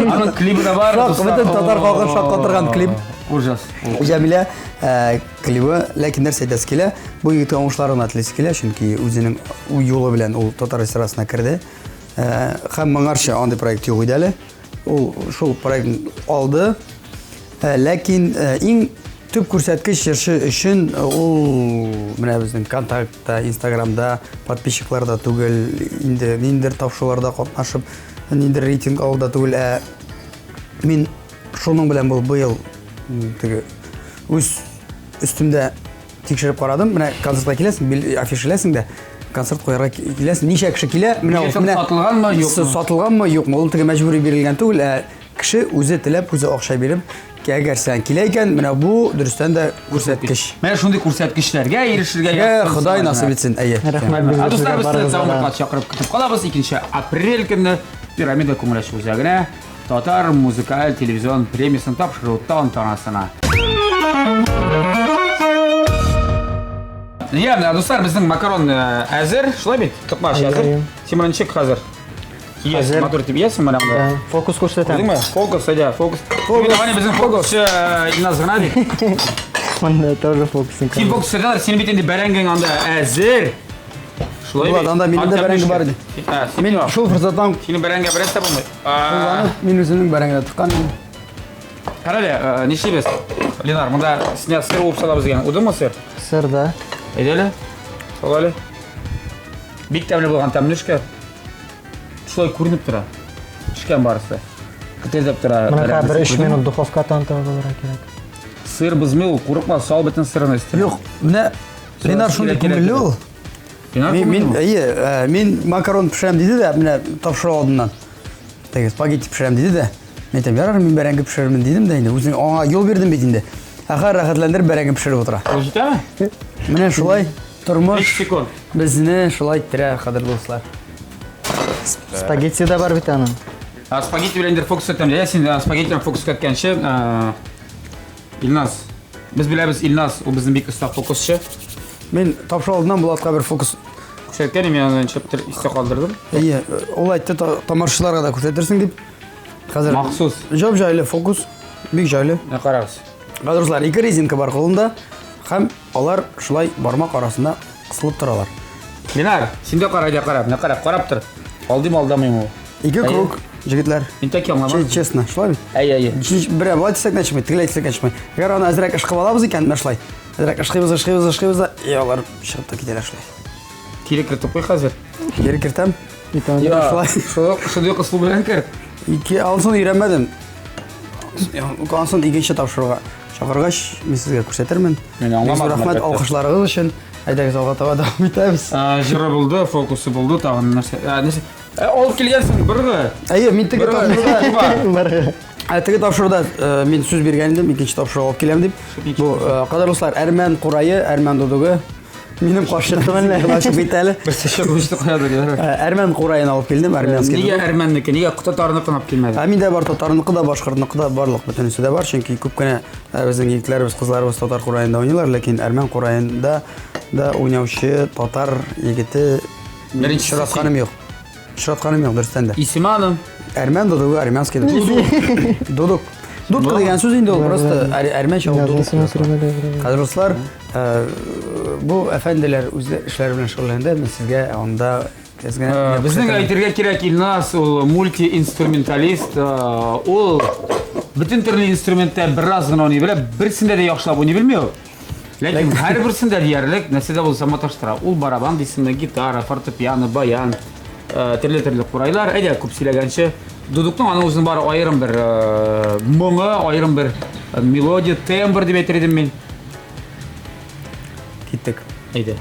Аның клибы да бар. Шак, бөтен татар халкын шаккатырган клип. Ужас. Җәмилә клибы, ләкин нәрсә әйтәсе килә? Бу егеткә уңышлар гына телисе килә, чөнки үзенең юлы белән ул татар эстрадасына керде. Һәм моңарчы андый проект юк иде әле. Ул шул проектны алды. Ләкин иң төп күрсәткеч җырчы өчен ул менә безнең контактта, Инстаграмда подписчиклар да түгел, инде ниндидер тапшыруларда катнашып, ниндидер рейтинг алу да түгел, ә мин шуның белән бу быел теге үз өстемдә тикшереп карадым. Менә концертка киләсең, афиша эләсең дә, концерт куярга киләсең. Ничә кеше килә? Менә ул, менә сатылганмы, юкмы? Сатылганмы, юкмы? Ул теге мәҗбүри бирелгән түгел, ә кеше үзе теләп, үзе акча биреп, әгәр сән килә икән, менә бу дөрестән дә күрсәткеч. Менә шундый күрсәткечләргә ирешергә язсын. Ходай насыйп итсен, әйе. Рәхмәт безгә. Дуслар, без сезне тагын бер кат чакырып көтеп калабыз. 2 апрель көнне Пирамида күңел ачу үзәгенә Татар музыкаль телевизион премиясен тапшыру тантанасына. Я, менә дуслар, безнең макарон әзер, шулай бит? Токмач әзер. Син моны ничек хәзер? Киясең, матур итеп киясең менә монда. Фокус күрсәтәм. Күрдеңме? Фокус, әйдә, фокус. Фокус. Менә безнең фокусчы Илназ гына бит. Монда тоже фокусник. Син фокусчы гына, син бит инде бәрәңгең анда әзер. Шулай бит. Анда минем дә бәрәңге бар иде. Мин шул форсаттан синең бәрәңгә бераз та булмый. Кулланып, мин үземнең бәрәңгене тыккан идем. Кара әле, нишлибез? Ленар, монда сиңа сыр уып салабыз дигән. Удыңмы сыр? Сыр да. Әйдә әле. Сал әле. Бик тәмле булган тәмлүшкә. Шулай күренеп тора. Пешкән барысы. Кетердәп тора. Менә бер 3 минут духовка тантана булырга кирәк. Сыр бозмый ул, курыкма, сал бөтен сырны өстенә. Юк, менә Ленар шундый күңелле ул. Мин, мин, әйе, э, мин макарон пешерәм диде дә, менә тапшыру алдыннан. Теге спагетти пешерәм диде дә. Мин әйтәм, ярар, мин бәрәңге пешерермен дидем дә инде. Үзең аңа юл бирдем бит инде. Ә хәзер рәхәтләндереп бәрәңге пешереп утыра. Ул җитәме? Менә шулай тормыш безне шулай иттерә, кадерле дуслар. Спагетти да бар бит аның. А спагетти белән инде фокус итәм. Я син спагетти белән фокус иткәнче, Илназ, без беләбез, Илназ, ул безнең бик оста фокусчы. Мин тапшыру алдыннан Булатка бер фокус күрсәткән идем, мин аны ничектер истә калдырдым. Әйе, ул әйтте, тамашачыларга да күрсәтерсең дип. Хәзер махсус. Җап җайлы фокус, бик җайлы. Менә карагыз. Хәзер дуслар, ике резинка бар кулында һәм алар шулай бармак арасында кысылып торалар. Ленар, син дә кара, әйдә кара, менә кара, карап тор. Алдыйм, алдамыйм ул. Ике круг, җегетләр. Мин так аңламадым. Честно, шулай бит? Әйе, әйе. Берәр болай дисәк тә чыкмый, тегеләй дисәк тә чыкмый. Әгәр аны әзрәк ышкып алабыз икән, менә шулай. Әзрәк ышкыйбыз, ышкыйбыз, ышкыйбыз да, и алар чыгып та китәләр шулай. Кире кертеп куй хәзер. Кире кертәм. Я, шулай. Шундый ысул белән керт. Ике, анысын өйрәнмәдем. Анысын икенче тапшыруга чакыргач, мин сезгә күрсәтермен. Мин аңламадым. Рәхмәт алкышларыгыз өчен. Әйдәгез алга таба дәвам итәбез. Җыры булды, фокусы булды, тагын нәрсә? Нәрсә? Алып килгәнсең быргы. Әйе, мин теге тапшыруда Теге тапшыруда мин сүз биргән идем, икенче тапшыру алып киләм дип. Бу кадерле дуслар, әрмән курае, әрмән дудугы. Минем каршы чыгып бит әле. Берсе чыгып үсте каядыр. Әрмән кураен алып килдем, армянский. Нигә әрмәннеке, нигә татарныкын алып килмәдең? Ә миндә бар татарныкы да, башкортныкы да, барлык бөтенесе дә бар, чөнки күп кенә безнең егетләребез, кызларыбыз татар кураенда уйныйлар, ләкин әрмән кураенда да уйнаучы татар егете Беренче очратканым юк. Очратканым юк, дөрестән дә. Исеме аның? Әрмән дудугы, армянский дудук. Дудук. Дудка дигән сүз инде ул просто әрмәнчә ул дудук. Хәзер дуслар, бу әфәнделәр үз эшләре белән шөгыльләнде, мин сезгә анда Безнең әйтергә кирәк, Илназ ул мультиинструменталист, ул бөтен төрле инструментта бераз гына уйный белә, берсендә дә яхшылап уйный белми ул. Ләкин һәрберсендә диярлек нәрсә дә булса маташтыра. Ул барабан дисеңме, гитара, фортепиано, баян, төрле-төрле курайлар. Әйдә, күп сөйләгәнче, дудукның аның үзенең бары аерым бер моңы, аерым бер мелодия, тембр дип әйтер идем мин. Киттек. Әйдә.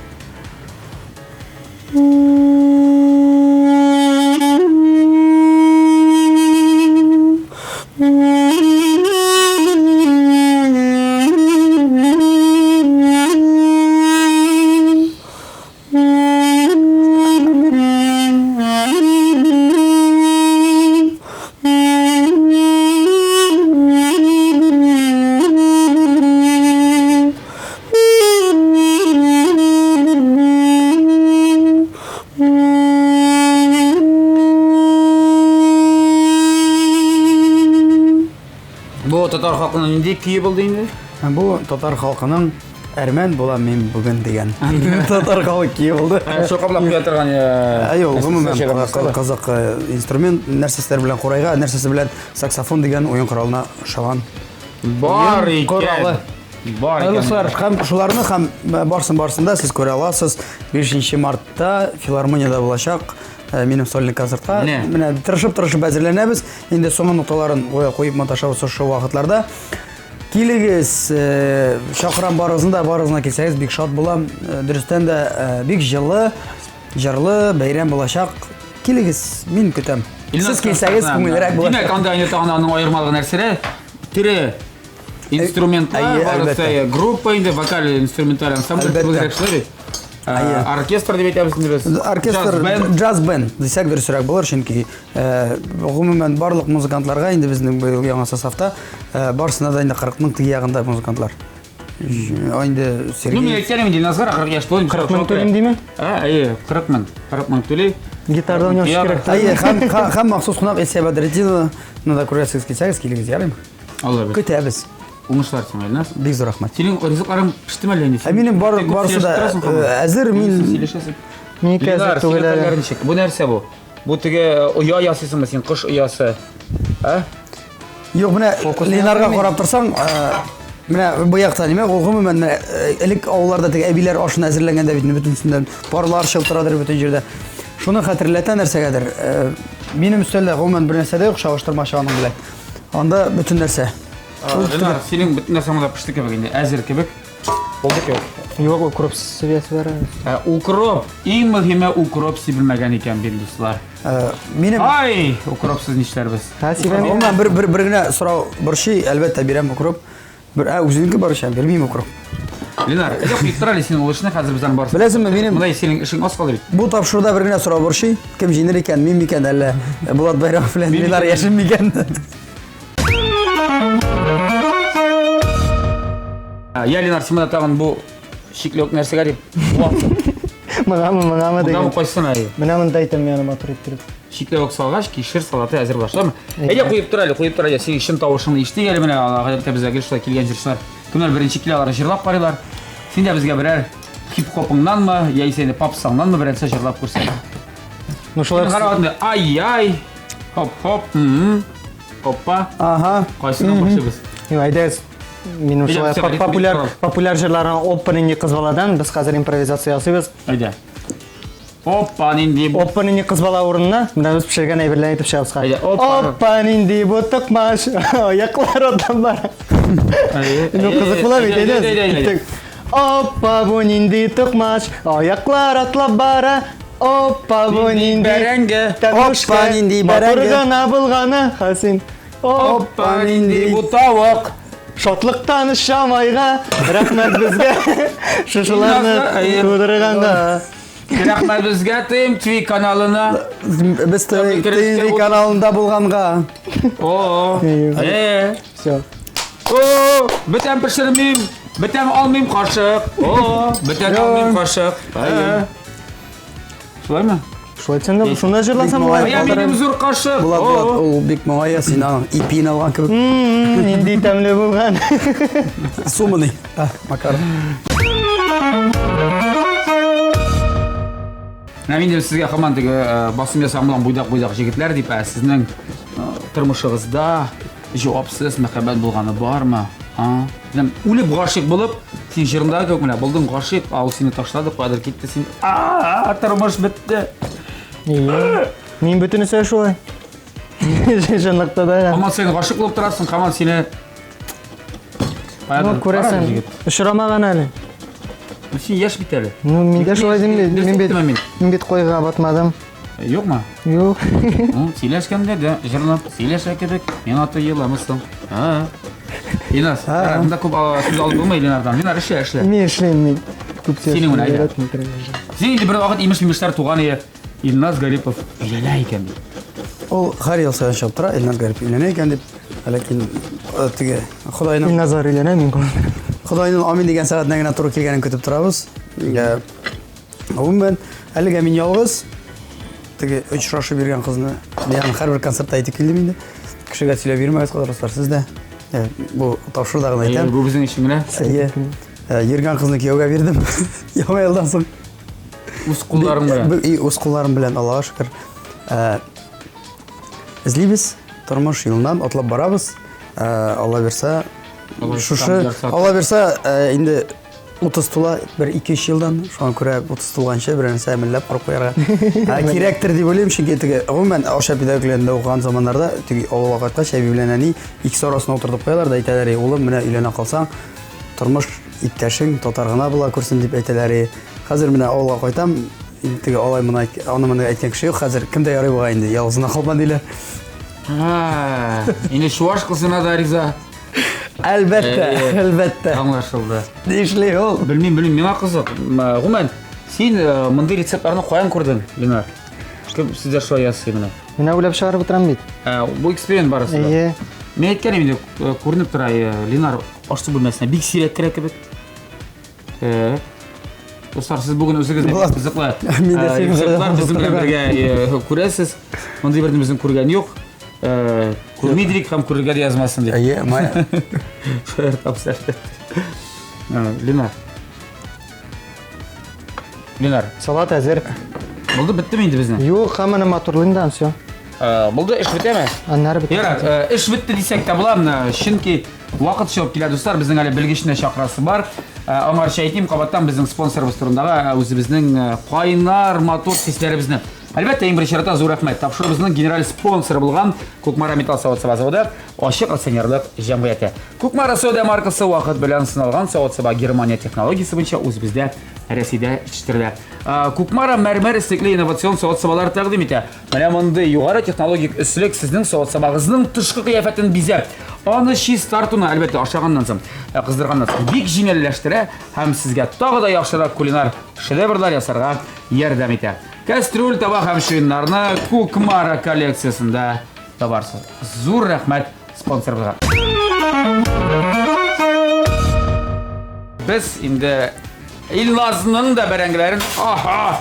Бу татар халкының нинди көе булды инде? Бу татар халкының әрмән булам мин бүген дигән. Татар халык көе булды. Шул куя торган. Әйе, ул гомумән кызык инструмент, нәрсәсе белән курайга, нәрсәсе белән саксофон дигән уен коралына ошаган. Бар икән. Бар икән. Дуслар, һәм шуларны һәм барсын барсын да сез күрә аласыз. 5 мартта филармониядә булачак минем сольный концертка. Менә тырышып-тырышып әзерләнәбез. Инде соңгы нокталарын куеп маташабыз шушы вакытларда. Килегез, чакырам барыгызны да, барыгызны килсәгез бик шат булам. Дөрестән дә бик җылы, җырлы бәйрәм булачак. Килегез, мин көтәм. Сез килсәгез күңеллерәк булачак. Димәк, анда инде тагын аның аермалыгы нәрсәдә? Тере инструментлар, барысы группа инде, вокаль инструменталь ансамбль кебегрәк шулай бит. Оркестр дип әйтәбез инде без. Оркестр, джаз-бенд дисәк дөресрәк булыр, чөнки гомумән барлык музыкантларга инде безнең быел яңа составта барысына да инде 40 ның теге ягында музыкантлар. Инде Сергей. Ну, мин әйткәнем инде, Илназга 40 яшь түгел. 40 мең түлим диме? Әйе, 40 мең. 40 мең түли. Гитарда уйнау кирәк. Әйе, һәм махсус кунак Илсөя Бәдретдинованы да күрәсегез килсәгез, килегез, ярыймы? Алла бирсен. Көтәбез. Уңышлар сиңа, Илназ. Бик зур рәхмәт. Синең ризыкларың пештеме әллә инде? Ә минем бар барысы да әзер, мин сөйләшәсең. Минеке әзер түгел әле. Бу нәрсә бу? Бу теге оя ясыйсыңмы син, кош оясы? Ә? Юк, менә Ленарга карап торсаң, менә бу якта ниме, ул гомумән менә элек авылларда теге әбиләр ашын әзерләгәндә бит бөтенсеннән парлар чылтырадыр бөтен җирдә. Шуны хәтерләтә нәрсәгәдер. Минем өстәлдә гомумән бер нәрсә дә юк, чагыштырмачы аның белән. Анда бөтен нәрсә. Ленар, синең бөтен нәрсәң монда пеште кебек инде, әзер кебек. Булды кебек. Юк, укроп сибәсе бар. Укроп, иң мөһиме укроп сибелмәгән икән бит, дуслар. Минем Ай, укропсыз нишләрбез? Ха, сибәм. Гомумән бер бер бер генә сорау борчый, әлбәттә бирәм укроп. Бер ә үзенеке бар икән, бирмим укроп. Ленар, әйдә куеп тор әле синең ул эшне, хәзер без аны барсын. Беләсеңме, минем Монда синең эшең аз калды бит. Бу тапшыруда бер генә сорау борчый. Кем җиңер икән, мин микән, әллә Булат Байрамов белән Ленар Яшин микән? Я, Ленар, син монда тагын бу шикле үк нәрсәгә дип куасың. Моңамы, моңамы Монда дигән. кайсына әйе. Менә монда әйтәм мин аны матур иттереп. Чикләвек салгач, кишер салаты әзер була. Шулаймы? Әйдә куеп тор әле, куеп тор әле. Синең чын тавышыңны ишетик әле менә. Гадәттә безгә гел шулай килгән җырчылар. Кемнәр беренче килә, алар җырлап карыйлар. Син дә безгә берәр хип-хопыңнанмы, яисә инде попсаңнанмы берәрсе җырлап күрсәт. Ну шулай. Карап инде, ай-яй, хоп-хоп, опа. Ага. Кайсыннан башлыйбыз? Юк, әйдәгез. Минем шулай популяр популяр җырларны опа нинди кыз баладан без хәзер импровизация ясыйбыз. Әйдә. Опа нинди бу. Опа нинди кыз бала урынына менә без пешергән әйберләрне әйтеп чыгабыз хәзер. Әйдә, опа. Опа нинди бу токмач, аяклар атлап бара. Ну кызык була бит, әйдә. Киттек. Опа, бу нинди токмач, аяклар атлап бара. Опа, бу нинди бәрәңге. тәмлүшкә, Опа, нинди матур бәрәңге. гына булганы, Хәсин. Опа, нинди бу тавык. Шатлыктан очам айга, рәхмәт безгә. Шушыларны Әйе. тудырганга. Рәхмәт безгә TMTV каналына. Без Тәбрикләргә ТНВ каналында булганга. О, Әйе. э. Все. О, бетәм пешермим, бетәм алмыйм кашык. О, бетәм алмыйм кашык. Э. Шулаймы? Шулай дисәң дә, шунда җырласам Бик була. Ая минем зур кашык. Булат, О. Булат, ул бик моңая, син аның ипиен алган кебек. Нинди тәмле булган. Сумыный. А, макарон. Менә мин дә сезгә һаман теге басым ясаган булам буйдак-буйдак җегетләр дип, ә сезнең тормышыгызда җавапсыз мәхәббәт булганы бармы? А? Менә үлеп гашыйк булып, син җырындагы кебек менә булдың гашыйк, а ул сине ташлады, каядыр китте, син а тормыш бетте. Ие. Мин бөтенесе шулай. Чынлыкта да. Һаман син гашыйк булып торасың, һаман сине Ну, каядыр күрәсең, җегет. очрамаган әле. Ну, син яшь бит әле. Ну, мин дә шулай дим бит. Дөрес Мин бит, әйттем мин. мин бит койга батмадым. Юкмы? Юк. Ну, сөйләшкәндә дә җырлап сөйләшә кебек, миңа тоеламысың. А. Илназ, монда күп сүз алып булмый Ленардан. Ленар, эшлә, эшлә. Мин эшлим, мин. Күп Синең менә, әйдә. яратмыйм тренажер. Син инде бер вакыт имеш-мимешләр туган ие. Илназ Гарипов өйләнә икән дип. Ул һәр ел саен чыгып тора, Илназ Гарипов өйләнә икән дип. Ләкин теге Ходайның Илназар өйләнә, мин калам. Ходайның амин дигән сәгатенә генә туры килгәнен көтеп торабыз. Гомумән, әлегә мин ялгыз. Теге очрашып йөргән кызны мин аны һәрбер концертта әйтеп килдем инде. Кешегә сөйләп йөрмәгез, кадерле дуслар, сез дә. Бу тапшыруда гына әйтәм. Бу безнең өчен генә. Әйе. Йөргән кызны кияүгә бирдем. Яңа елдан соң. Үз кулларың белән. Үз кулларым белән, Аллага шөкер. Эзлибез, тормыш юлыннан атлап барабыз. Алла бирсә, шушы Алла бирсә, инде 30 тула бер 2-3 елдан, шуңа күрә 30 тулганчы бер нәрсә әмәлләп корып куярга кирәктер дип уйлыйм, чөнки теге гомумән Арча педагогларында укыган заманнарда теге авылга кайткач әби белән әни икесе арасына утыртып куялар да әйтәләр, улым, менә өйләнә калсаң, тормыш иптәшең татар гына була күрсен дип әйтәләр. Хәзер менә авылга кайтам, теге алай моны аны моны әйткән кеше юк, хәзер кем дә ярый бугай инде, ялгызына калма диләр. Инде чуаш кызына да риза. Әлбәттә, әлбәттә. Аңлашылды. Нишли ул? Белмим, белмим, миңа кызык. Гомумән, син мондый рецептларны каян күрдең, Ленар? Кем сездә шулай ясый менә? Менә уйлап чыгарып утырам бит. Бу эксперимент барысы. Әйе. Мин әйткән инде, күренеп тора, Ленар аш-су бүлмәсенә бик сирәк керә кебек. Дуслар, сез бүген үзегез дә бик кызыклы рецептлар безнең белән бергә күрәсез. Мондый берни безнең күргән юк. Күрмидек һәм күрергә дә язмасын дип. Әйе, Майя. Шаяртабыз әлбәттә. Ленар. Ленар. Салат әзер. Булды, беттеме инде безнең? Юк, һаман матурлыйм да, все. Булды, эш бетәме? Аннары бетә. Ярар, эш бетте дисәк тә була, чөнки вакыт чыгып килә, дуслар, безнең әле белгечне чакырасы бар. Аңарча әйтим, кабаттан безнең спонсорыбыз турындагы үзебезнең кайнар матур хисләребезне. Әлбәттә, иң беренче чиратта зур рәхмәт. Тапшыруыбызның генераль спонсоры булган Кукмара металл савыт-саба заводы ачык акционерлык җәмгыяте. Кукмара сәүдә маркасы вакыт белән сыналган савыт-саба Германия технологиясе буенча үзебездә Рәсәйдә җитештерелә. Кукмара мәрмәр өслекле инновацион савыт-сабалар тәкъдим итә. Менә мондый югары технологик өслек сезнең савыт-сабагызның тышкы кыяфәтен бизәп, аны чистартуны, әлбәттә, ашаганнан соң, кыздырганнан соң бик җиңелләштерә һәм сезгә тагы да яхшырак кулинар шедеврлар ясарга ярдәм итә. Кәстрүл, таба һәм чуеннарны Кукмара коллекциясендә табарсыз. Зур рәхмәт спонсорыбызга. Без инде Илназның да бәрәңгеләрен, аһа!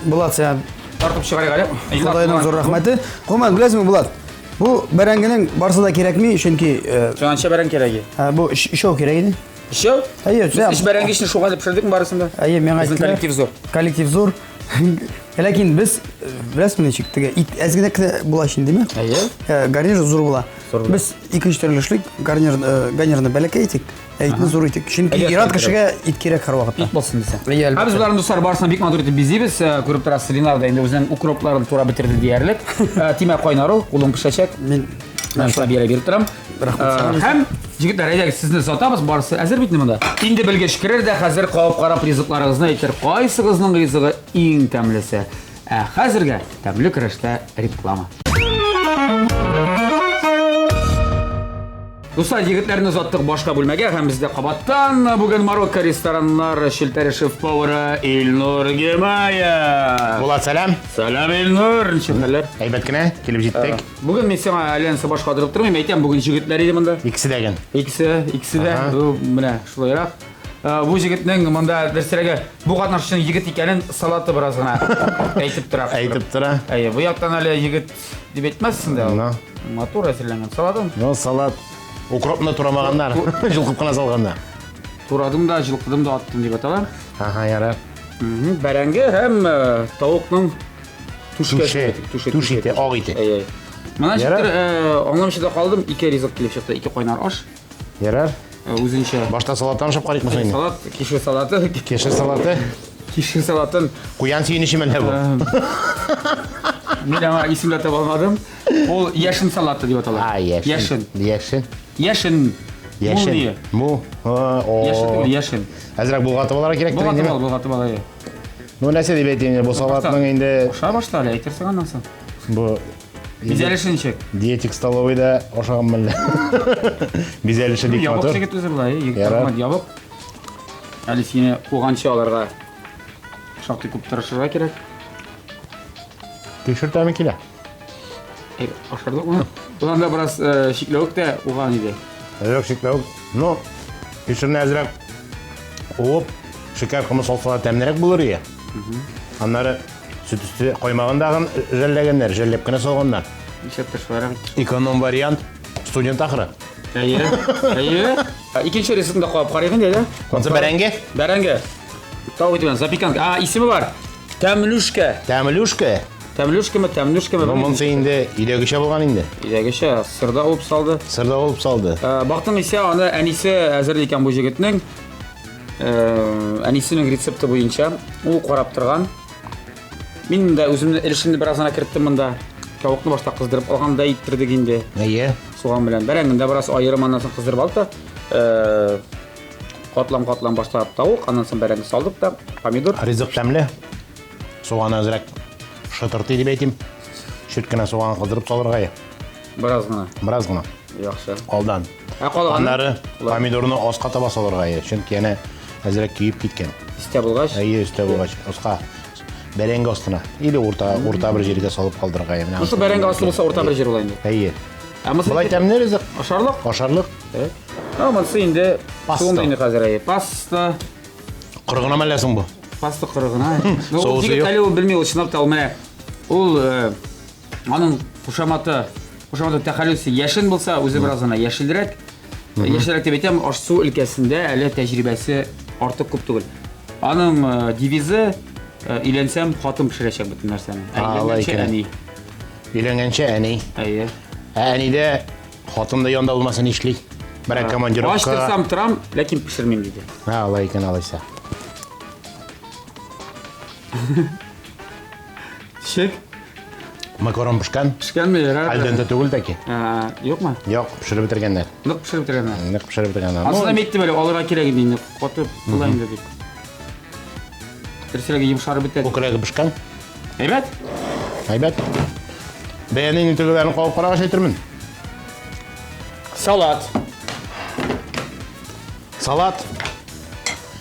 Булат, сиңа тартып чыгарыйк әле. Ходайның зур рәхмәте. Гомумән, беләсеңме, Булат, бу бәрәңгенең барысы да кирәкми, чөнки Чынланча бәрәңге кирәк. Бу өчәү кирәк иде. Өчәү? Әйе, Без өч бәрәңге өчен шуга дип пешердекме барысын да? Әйе, миңа Безнең әйттеләр. коллектив зур. Коллектив зур. Ләкин без, беләсеңме ничек, теге ит әз генә кенә була өчен, димме? Әйе. Гарнир зур була. Зур була. Без икенче төрле эшлик, гарнирны бәләкәй итик, ә итне зур итик. Чөнки Әйе, ир-ат кирәк. кешегә ит кирәк һәрвакытта. Ит булсын дисәң. Әйе, Ә без әлбәттә. боларны, дуслар, барысын бик матур итеп бизибез. Күреп торасыз, Ленар да инде үзенең укропларын турап бетерде диярлек. Тимә кайнар ул, кулың пешәчәк. Мин Менә шулай бирә биреп торам. Рәхмәт. Һәм егетләр, әйдәгез, сезне озатабыз, барысы әзер бит инде монда. Инде белгеч керер дә хәзер кабып карап ризыкларыгызны әйтер, кайсыгызның ризыгы иң тәмлесе. Ә хәзергә тәмле көрәштә реклама. Дуслар, егетләрне озаттык башка бүлмәгә һәм бездә кабаттан бүген Марокко рестораннар челтәре шеф-повары Илнур Гимаев. Булат, сәлам. Сәлам, Илнур. Ничек хәлләр? Әйбәт кенә, килеп җиттек. Бүген мин сиңа әллә нәрсә баш катырып тормыйм, әйтәм, бүген җегетләр иде монда. Икесе дә ген. Икесе, икесе дә. Бу менә шулайрак. Бу җегетнең монда дөресрәге бу катнашучының егет икәнен салаты бераз гына әйтеп тора. Әйтеп тора. Әйе, бу яктан әле егет дип әйтмәссең дә. Ну. Матур әзерләнгән салатын. Ну, салат. Укропны турамаганнар. Җылкып кына салганнар. Турадым да, җылкыдым да аттым дип атала. Ага, ярар. Бәрәңге һәм тавыкның түше. Түш ите, ак ите. Әйе. Менә ничектер аңламыйча да калдым, ике ризык килеп чыкты, ике кайнар аш. Ярар. Үзенчә. Башта салаттан ашап карыйкмы соң инде? Салат, кишер салаты. Кишер салаты. Кишер салатын. Куян сөенече менә бу. Мин аңа исем дә таба алмадым. Ул яшен салаты дип атала. А, яшен. Яшен. Яшен. Яшен. Яшен. Му. Яшен түгел, яшен. Әзрәк болгатып алырга кирәк Болгатып ал, болгатып ал, әйе. Ну, нәрсә дип әйтим инде, бу салатның инде Аша башта әле, әйтерсең аннан соң. Бу Бизәлеше ничек? Диетик столовыйда ашаган мәллә. Бизәлеше бик Ябык матур. егет үзе болай, егет Ярар. тормады, ябык. Әле сине куганчы аларга шактый күп тырышырга кирәк. Кишер тәме килә. Эй, ашарлыкмы? Булганда да бераз э, чикләвек тә уган иде. Әзрәк чикләвек. Ну, кишерне әзрәк уып, шикәр комы салса да тәмлерәк булыр ие. Аннары сөт өсте каймагын дагын жәлләгәннәр, жәлләп кенә салганнар. Нишләптер шулайрак итте. Эконом вариант студент ахыры. Әйе, әйе. Икенче ризыкны да кабып карыйк инде, әйдә. Монысы бәрәңге? Бәрәңге. Тавык ите белән запеканка. А, исеме бар. Тәмлүшкә. Тәмлүшкә. Тәмлүшкәме, тәмлүшкәме? Ну, монысы инде өйдәгечә булган инде. Өйдәгечә сырда уып салды. Сырда уып салды. Э, бактың исә аны әнисе әзерли икән бу җегетнең. Э, әнисенең рецепты буенча ул карап торган. Мин дә үземне өлешемне бераз гына керттем монда. Тавыкны башта кыздырып алганда иттердек инде. Әйе. Суган белән. Бәрәңгене дә бераз аерым аннан соң кыздырып алдык та. Э, катлам-катлам башта тавык, аннан соң бәрәңге салдык та, помидор. Ризык тәмле. Суган әзрәк шытыртый дип әйтим. Чүт кенә суган кыздырып салырга я. Бераз гына. Бераз гына. Яхшы. Алдан. Ә калганы? Аннары помидорны аска таба салырга я, чөнки әнә әзрәк көеп киткән. Өстә булгач? Әйе, өстә булгач, аска бәрәңге астына или урта урта бер җиргә салып калдырырга я. Менә Шушы бәрәңге асты булса урта бер җир була инде. Әйе. Ә монысы Болай тәмле ризык. Ашарлык? Ашарлык. Ә монысы инде Паста. суынды инде хәзер әйе. Паста. Коры гына мәллә соң бу? Паста коры гына. Ну, ул Соусы егет юк. әле ул белми, ул чынлап та ул менә ул э, аның кушаматы, кушаматы тәхәллүсе яшен булса, үзе бераз гына яшелрәк. Яшелрәк дип әйтәм, аш-су өлкәсендә әле тәҗрибәсе артык күп түгел. Аның э, девизы э, өйләнсәм, хатын пешерәчәк бөтен нәрсәне. Ә А, алай өйләнгәнче икән. әни. Өйләнгәнче әни. Әйе. Ә әнидә хатын да янда булмаса нишли? Берәр командировка. Ач торсам торам, ләкин пешермим диде. Ха, алай икән алайса. Чек. Макарон пешкән. Пешкәнме? Ярар. Аль денте түгел тәки. Ә, юкмы? Юк, пешереп бетергәннәр. Нык пешереп бетергәннәр. Нык пешереп бетергәннәр. Аслында мин әйттем әле, алырга кирәк иде инде. Катып була инде дип. Дөресрәге йомшарып бетә. Күкрәге пешкән. Әйбәт? Әйбәт. Бәяне инде төгеләрен кабып карагач әйтермен. Салат. Салат.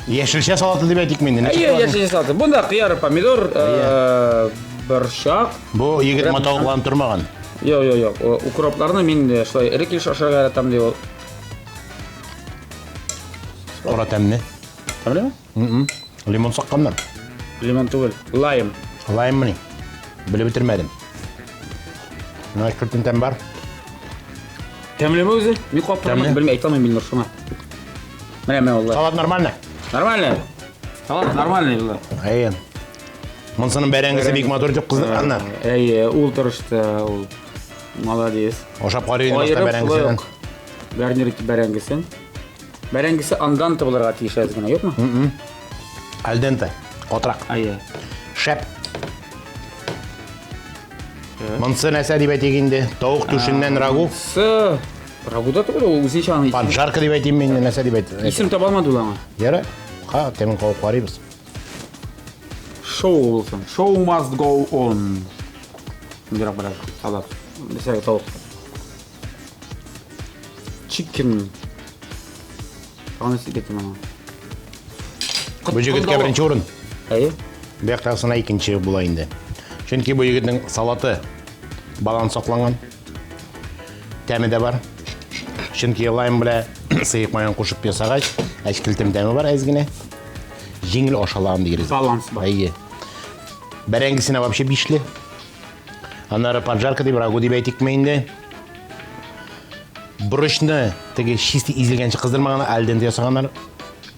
Яшелчә салаты дип әйтик инде. Әйе, яшелчә салаты. Бунда кыяр, помидор, э, борчак. Бу егет матавыкланып тормаган. Юк, юк, юк. Укропларны мин э, шулай эре килеш ашарга яратам ди ул. Кара тәмле. Тәмлеме? Лимон сакканнар. Лимон түгел, лайм. Лайм мени? Белеп бетермәдем. Менә кертен тәм бар. Тәмлеме үзе? Мин кап Тәмле. белмим, әйтә алмыйм мин шуңа. Менә менә ул. Салат нормально. Нормально. Салат нормальный булды. Әйе. Монсының бәрәңгесе бик матур итеп кыздырганнар. Әйе, ул тырышты, ул. Молодец. Ашап карый инде башта Аерып шулай бәрәңгесен. ук гарнир итеп бәрәңгесен. Бәрәңгесе анданте булырга тиеш әз генә, юкмы? Аль денте. Катырак. Әйе. Шәп. Монсы нәрсә дип әйтик инде? Тавык түшеннән рагу. Монсы рагу да түгел, ул үзенчә аны. Поджарка дип әйтим инде, нәрсә дип әйтим? Исем таба алмады ул аңа. Ярар. Ха, тәмен кабып карыйбыз. Шоу булсын. Show must go on. Шундыйрак бераз салат. Нәрсә тавык. Chicken. Тагын нәрсә китте моңа? Бу егеткә беренче урын. Әйе. Бу яктагысына икенче була инде. Чөнки бу егетнең салаты баланс сакланган. Тәме дә бар. Чөнки лайм белән сыек майын кушып ясагач, әчкелтем тәме бар әз генә. Җиңел ашала андый ризык. Баланс бар. Әйе. Бәрәңгесенә вообще бишле. Аннары поджарка дип, рагу дип әйтикме инде. Борычны теге чистый изелгәнче кыздырмаган, аль денте ясаганнар.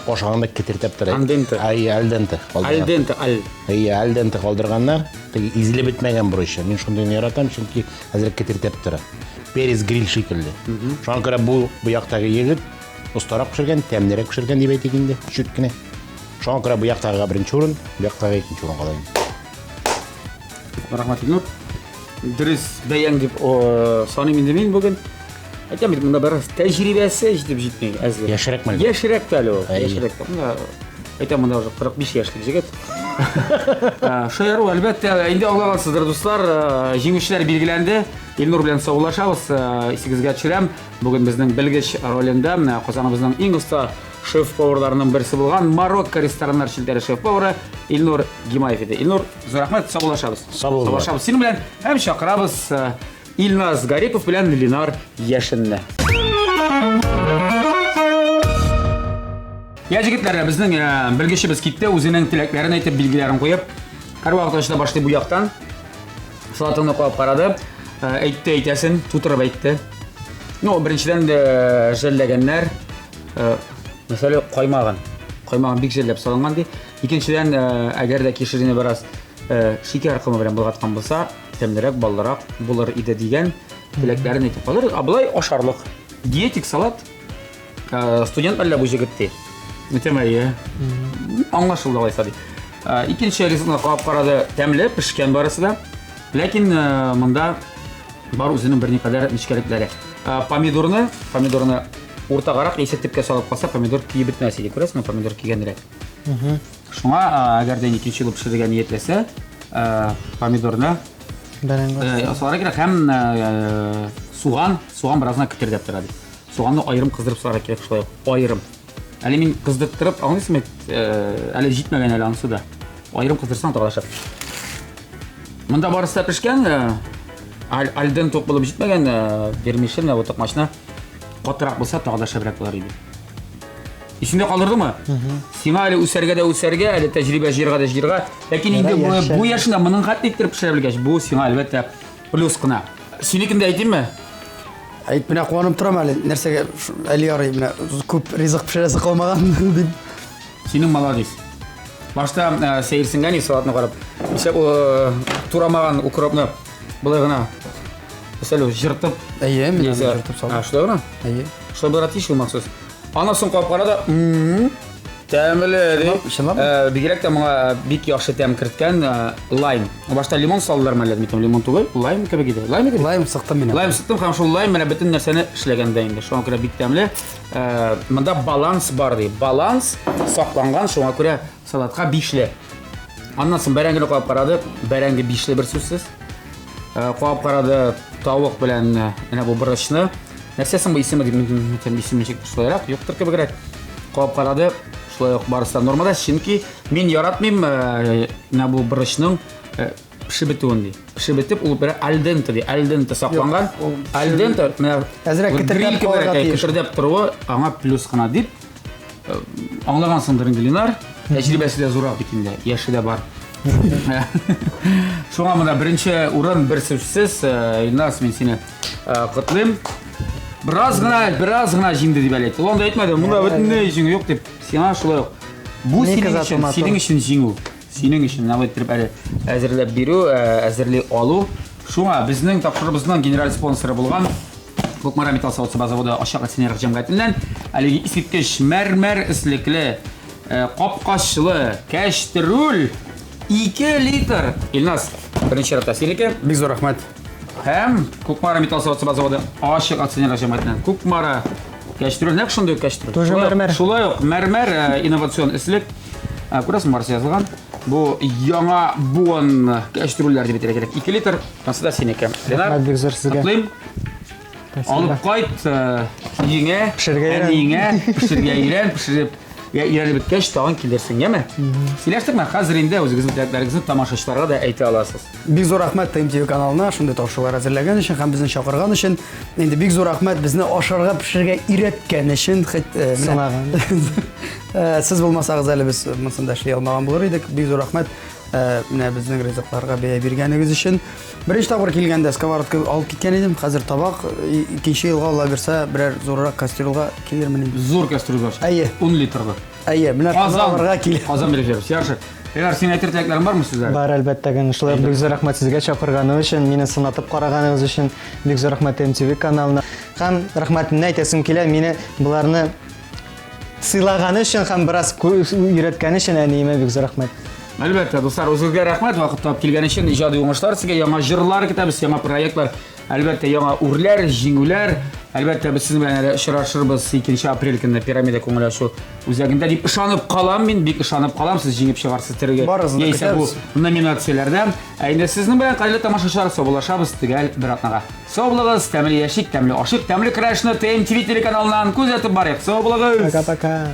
Ашаганда кетертәп тора. Аль денте. Ай, аль денте. Аль денте, аль. Әйе, аль денте калдырганнар. Теге изелеп бетмәгән борычы. Мин шундыйны яратам, чөнки әзрәк кетертәп тора. Перец гриль шикелле. Шуңа күрә бу бу яктагы егет остарак пешергән, тәмлерәк пешергән дип әйтик инде, чүт кенә. Шуңа күрә бу яктагыга беренче урын, бу яктагы икенче урын кала инде. Рәхмәт, Илнур. Дөрес бәяң дип саныйм инде мин бүген. Әйтәм бит, монда бераз тәҗрибәсе җитеп җитми әзер. Яшьрәк мәллә? Яшьрәк тә әле ул. Әйе. Яшьрәк тә. Монда әйтәм, монда уже 45 яшьлек җегет. Шаяру, әлбәттә, инде аңлагансыздыр, дуслар, җиңүчеләр билгеләнде. Илнур белән саубуллашабыз, исегезгә төшерәм. Бүген безнең белгеч ролендә менә Казаныбызның иң оста шеф-поварларының берсе булган Марокко рестораннар челтәре шеф-повары Илнур Гимаев иде. Илнур, зур рәхмәт, саубуллашабыз. Сау булыгыз. Саубуллашабыз синең белән һәм чакырабыз Илназ Гарипов белән Ленар Яшинне. Я, җегетләр, безнең белгечебез китте, үзенең теләкләрен әйтеп, билгеләрен куеп. Һәрвакыт ачыла башлый бу яктан. Салатыңны куап карады. Әйтте, әйтәсен, тутырып әйтте. Ну, беренчедән дә жәлләгәннәр. Мәсәлән, каймагын. Каймагын бик жәлләп салынган ди. Икенчедән, әгәр дә кишерне бераз шикәр комы белән болгаткан булса, тәмлерәк, баллырак булыр иде дигән теләкләрен әйтеп калыр. Ә болай ашарлык. Диетик салат. Студент әллә бу җегет ди. Әйтәм, әйе. Аңлашылды алайса ди. Икенче ризыкны кабап карады, тәмле, пешкән барысы да. Ләкин монда бар үзенең берникадәр нечкәлекләре. Помидорны, помидорны уртагарак яисә төпкә салып калса, помидор көеп бетмәс иде. Күрәсеңме, помидор көйгәнрәк. Шуңа, әгәр дә икенче юлы пешерергә ниятләсә, помидорны Бәрәңге. салырга кирәк һәм суган, суган бераз гына кетердәп тора ди. Суганны аерым кыздырып салырга кирәк шулай ук, аерым. Әле мин кыздырттырып, аңлыйсыңмы, әле җитмәгән әле анысы да. Аерым кыздырсаң тагы да шәп. Монда барысы да пешкән, альден тук булып җитмәгән, вермишель, менә бу токмачны катырак булса тагы да шәбрәк булыр иде. Исеңдә калдырдымы? Сиңа әле үсәргә дә үсәргә, әле тәҗрибә җыярга да җыярга. Ләкин инде бу яшеңдә моның хәтле иттереп пешерә белгәч, бу сиңа әлбәттә плюс кына. Синекен дә әйтимме? Әйт, менә куанып торам әле, нәрсәгә әле ярый, менә күп ризык пешерәсе калмаган дип. Синең молодец. Башта сәерсенгән салатны карап. Нишләп ул турамаган укропны болай гына мәсәлән, җыртып. Әйе, мин аны җыртып салдым. А, шулай гына? Әйе. Шулай булырга тиеш ул махсус. Аннан соң кабып кара да, тәмле, ди. Чынлап? Бигрәк тә моңа бик яхшы тәм керткән лайм. Башта лимон салдылар мәллә, микән, лимон түгел, лайм кебек иде. Лайм иде? Лайм сыктым мин. Лайм сыктым һәм шул лайм менә бөтен нәрсәне эшләгән дә инде. Шуңа күрә бик тәмле. Монда баланс бар ди. Баланс сакланган, шуңа күрә салатка бишле. Аннан соң бәрәңгене кабып карады. Бәрәңге бишле бер сүзсез. Кабып карады тавык белән менә бу борычны. Нәрсә соң бу исеме дип, мин әйтәм, исеме ничек шулайрак, юктыр кебегрәк. Кабып карады, шулай ук барысы да нормада, чөнки мин яратмыйм менә бу борычның пешеп бетүен ди. Пешеп бетеп, ул бер аль денте ди, аль денте сакланган. Аль денте менә әзрәк кетердәп калырга тиеш. Кетердәп торуы аңа плюс кына дип аңлагансыңдыр инде, Ленар. Тәҗрибәсе дә зуррак бит инде, яше дә бар. Шуңа монда беренче урын бер сүзсез, Илназ, мин сине котлыйм. Бераз гына, бераз гына җиңде дип әле әйтте. Ул анда әйтмәде, монда бөтенләй җиңү юк дип. Сиңа шулай ук. Бу синең өчен, синең өчен җиңү. Синең өчен менә иттереп әле әзерләп бирү, әзерли алу. Шуңа безнең тапшырыбызның генераль спонсоры булган Кукмара металл савыт-саба заводы ачык акционерлык җәмгыятеннән әлеге искиткеч мәрмәр өслекле, капкачлы кәчтерүл 2 литр. Илназ, беренче чиратта синеке. Бик зур рәхмәт. Һәм Кукмара металл савыт-саба заводы ачык акционерлар җәмгыятеннән Кукмара кәчтрүл, нәкъ шундый ук кәчтрүл. Тоже мәрмәр. Шулай ук мәрмәр э, инновацион өслек. Э, Күрәсең, барысы язылган. Бу яңа буын кәчтрүлләр дип әйтергә кирәк. 2 литр, ансы да синеке. Ленар, Рәхмәт бик зур сезгә. Котлыйм. Спасибо. Алып кайт, э, өеңә, Пешерергә өйрән. әниеңә, пешерергә өйрән, пешереп я өйрәнеп беткәч, тагын килерсең, яме? Сөйләштекме? Хәзер инде үзегезнең теләкләрегезне тамашачыларга да әйтә аласыз. Бик зур рәхмәт ТМТВ каналына шундый тапшырулар әзерләгән өчен һәм безне чакырган өчен. Инде бик зур рәхмәт безне ашарга пешерергә өйрәткән өчен. Хет, э, менә- Сынаган. Э, Сез булмасагыз әле без монысын да эшли алмаган булыр идек. Бик зур рәхмәт э, менә безнең ризыкларга бәя биргәнегез өчен. Беренче тапкыр килгәндә сковородка алып киткән идем. Хәзер табак, икенче елга Алла бирсә, берәр зуррак кастрюльга килермен инде. Зур кастрюль бар. Әйе. 10 литрлы. Әйе, менә шуны Казан. алырга килә. Казан биреп җибәрәбез. Яхшы. Ленар, синең әйтер теләкләрең бармы сүзләр? Бар, әлбәттә, генә. Шулай ук бик зур рәхмәт сезгә чакырганыгыз өчен, мине сынатып караганыгыз өчен. Бик зур рәхмәт MTV каналына. Һәм рәхмәтемне әйтәсем килә, мине боларны сыйлаганы өчен һәм бераз өйрәткәне өчен әниемә бик зур рәхмәт. Әлбәттә, дуслар, үзегезгә рәхмәт вакыт табып килгән өчен, иҗади уңышлар сезгә, яңа җырлар көтәбез, яңа проектлар, әлбәттә, яңа үрләр, җиңүләр. Әлбәттә, без сезнең белән әле очрашырбыз 2 апрель көнне Пирамида күңел ачу үзәгендә дип ышанып калам мин, бик ышанып калам, сез җиңеп чыгарсыз тереге. Барысын да Яисә бу көтәбез. номинацияләрдә. Ә инде сезнең белән, кадерле тамашачылар, саубуллашабыз төгәл бер атнага. Сау булыгыз, тәмле яшик, тәмле ашыйк, тәмле көрәшне ТМТВ телеканалыннан күзәтеп барыйк. Сау булыгыз! Пока-пока.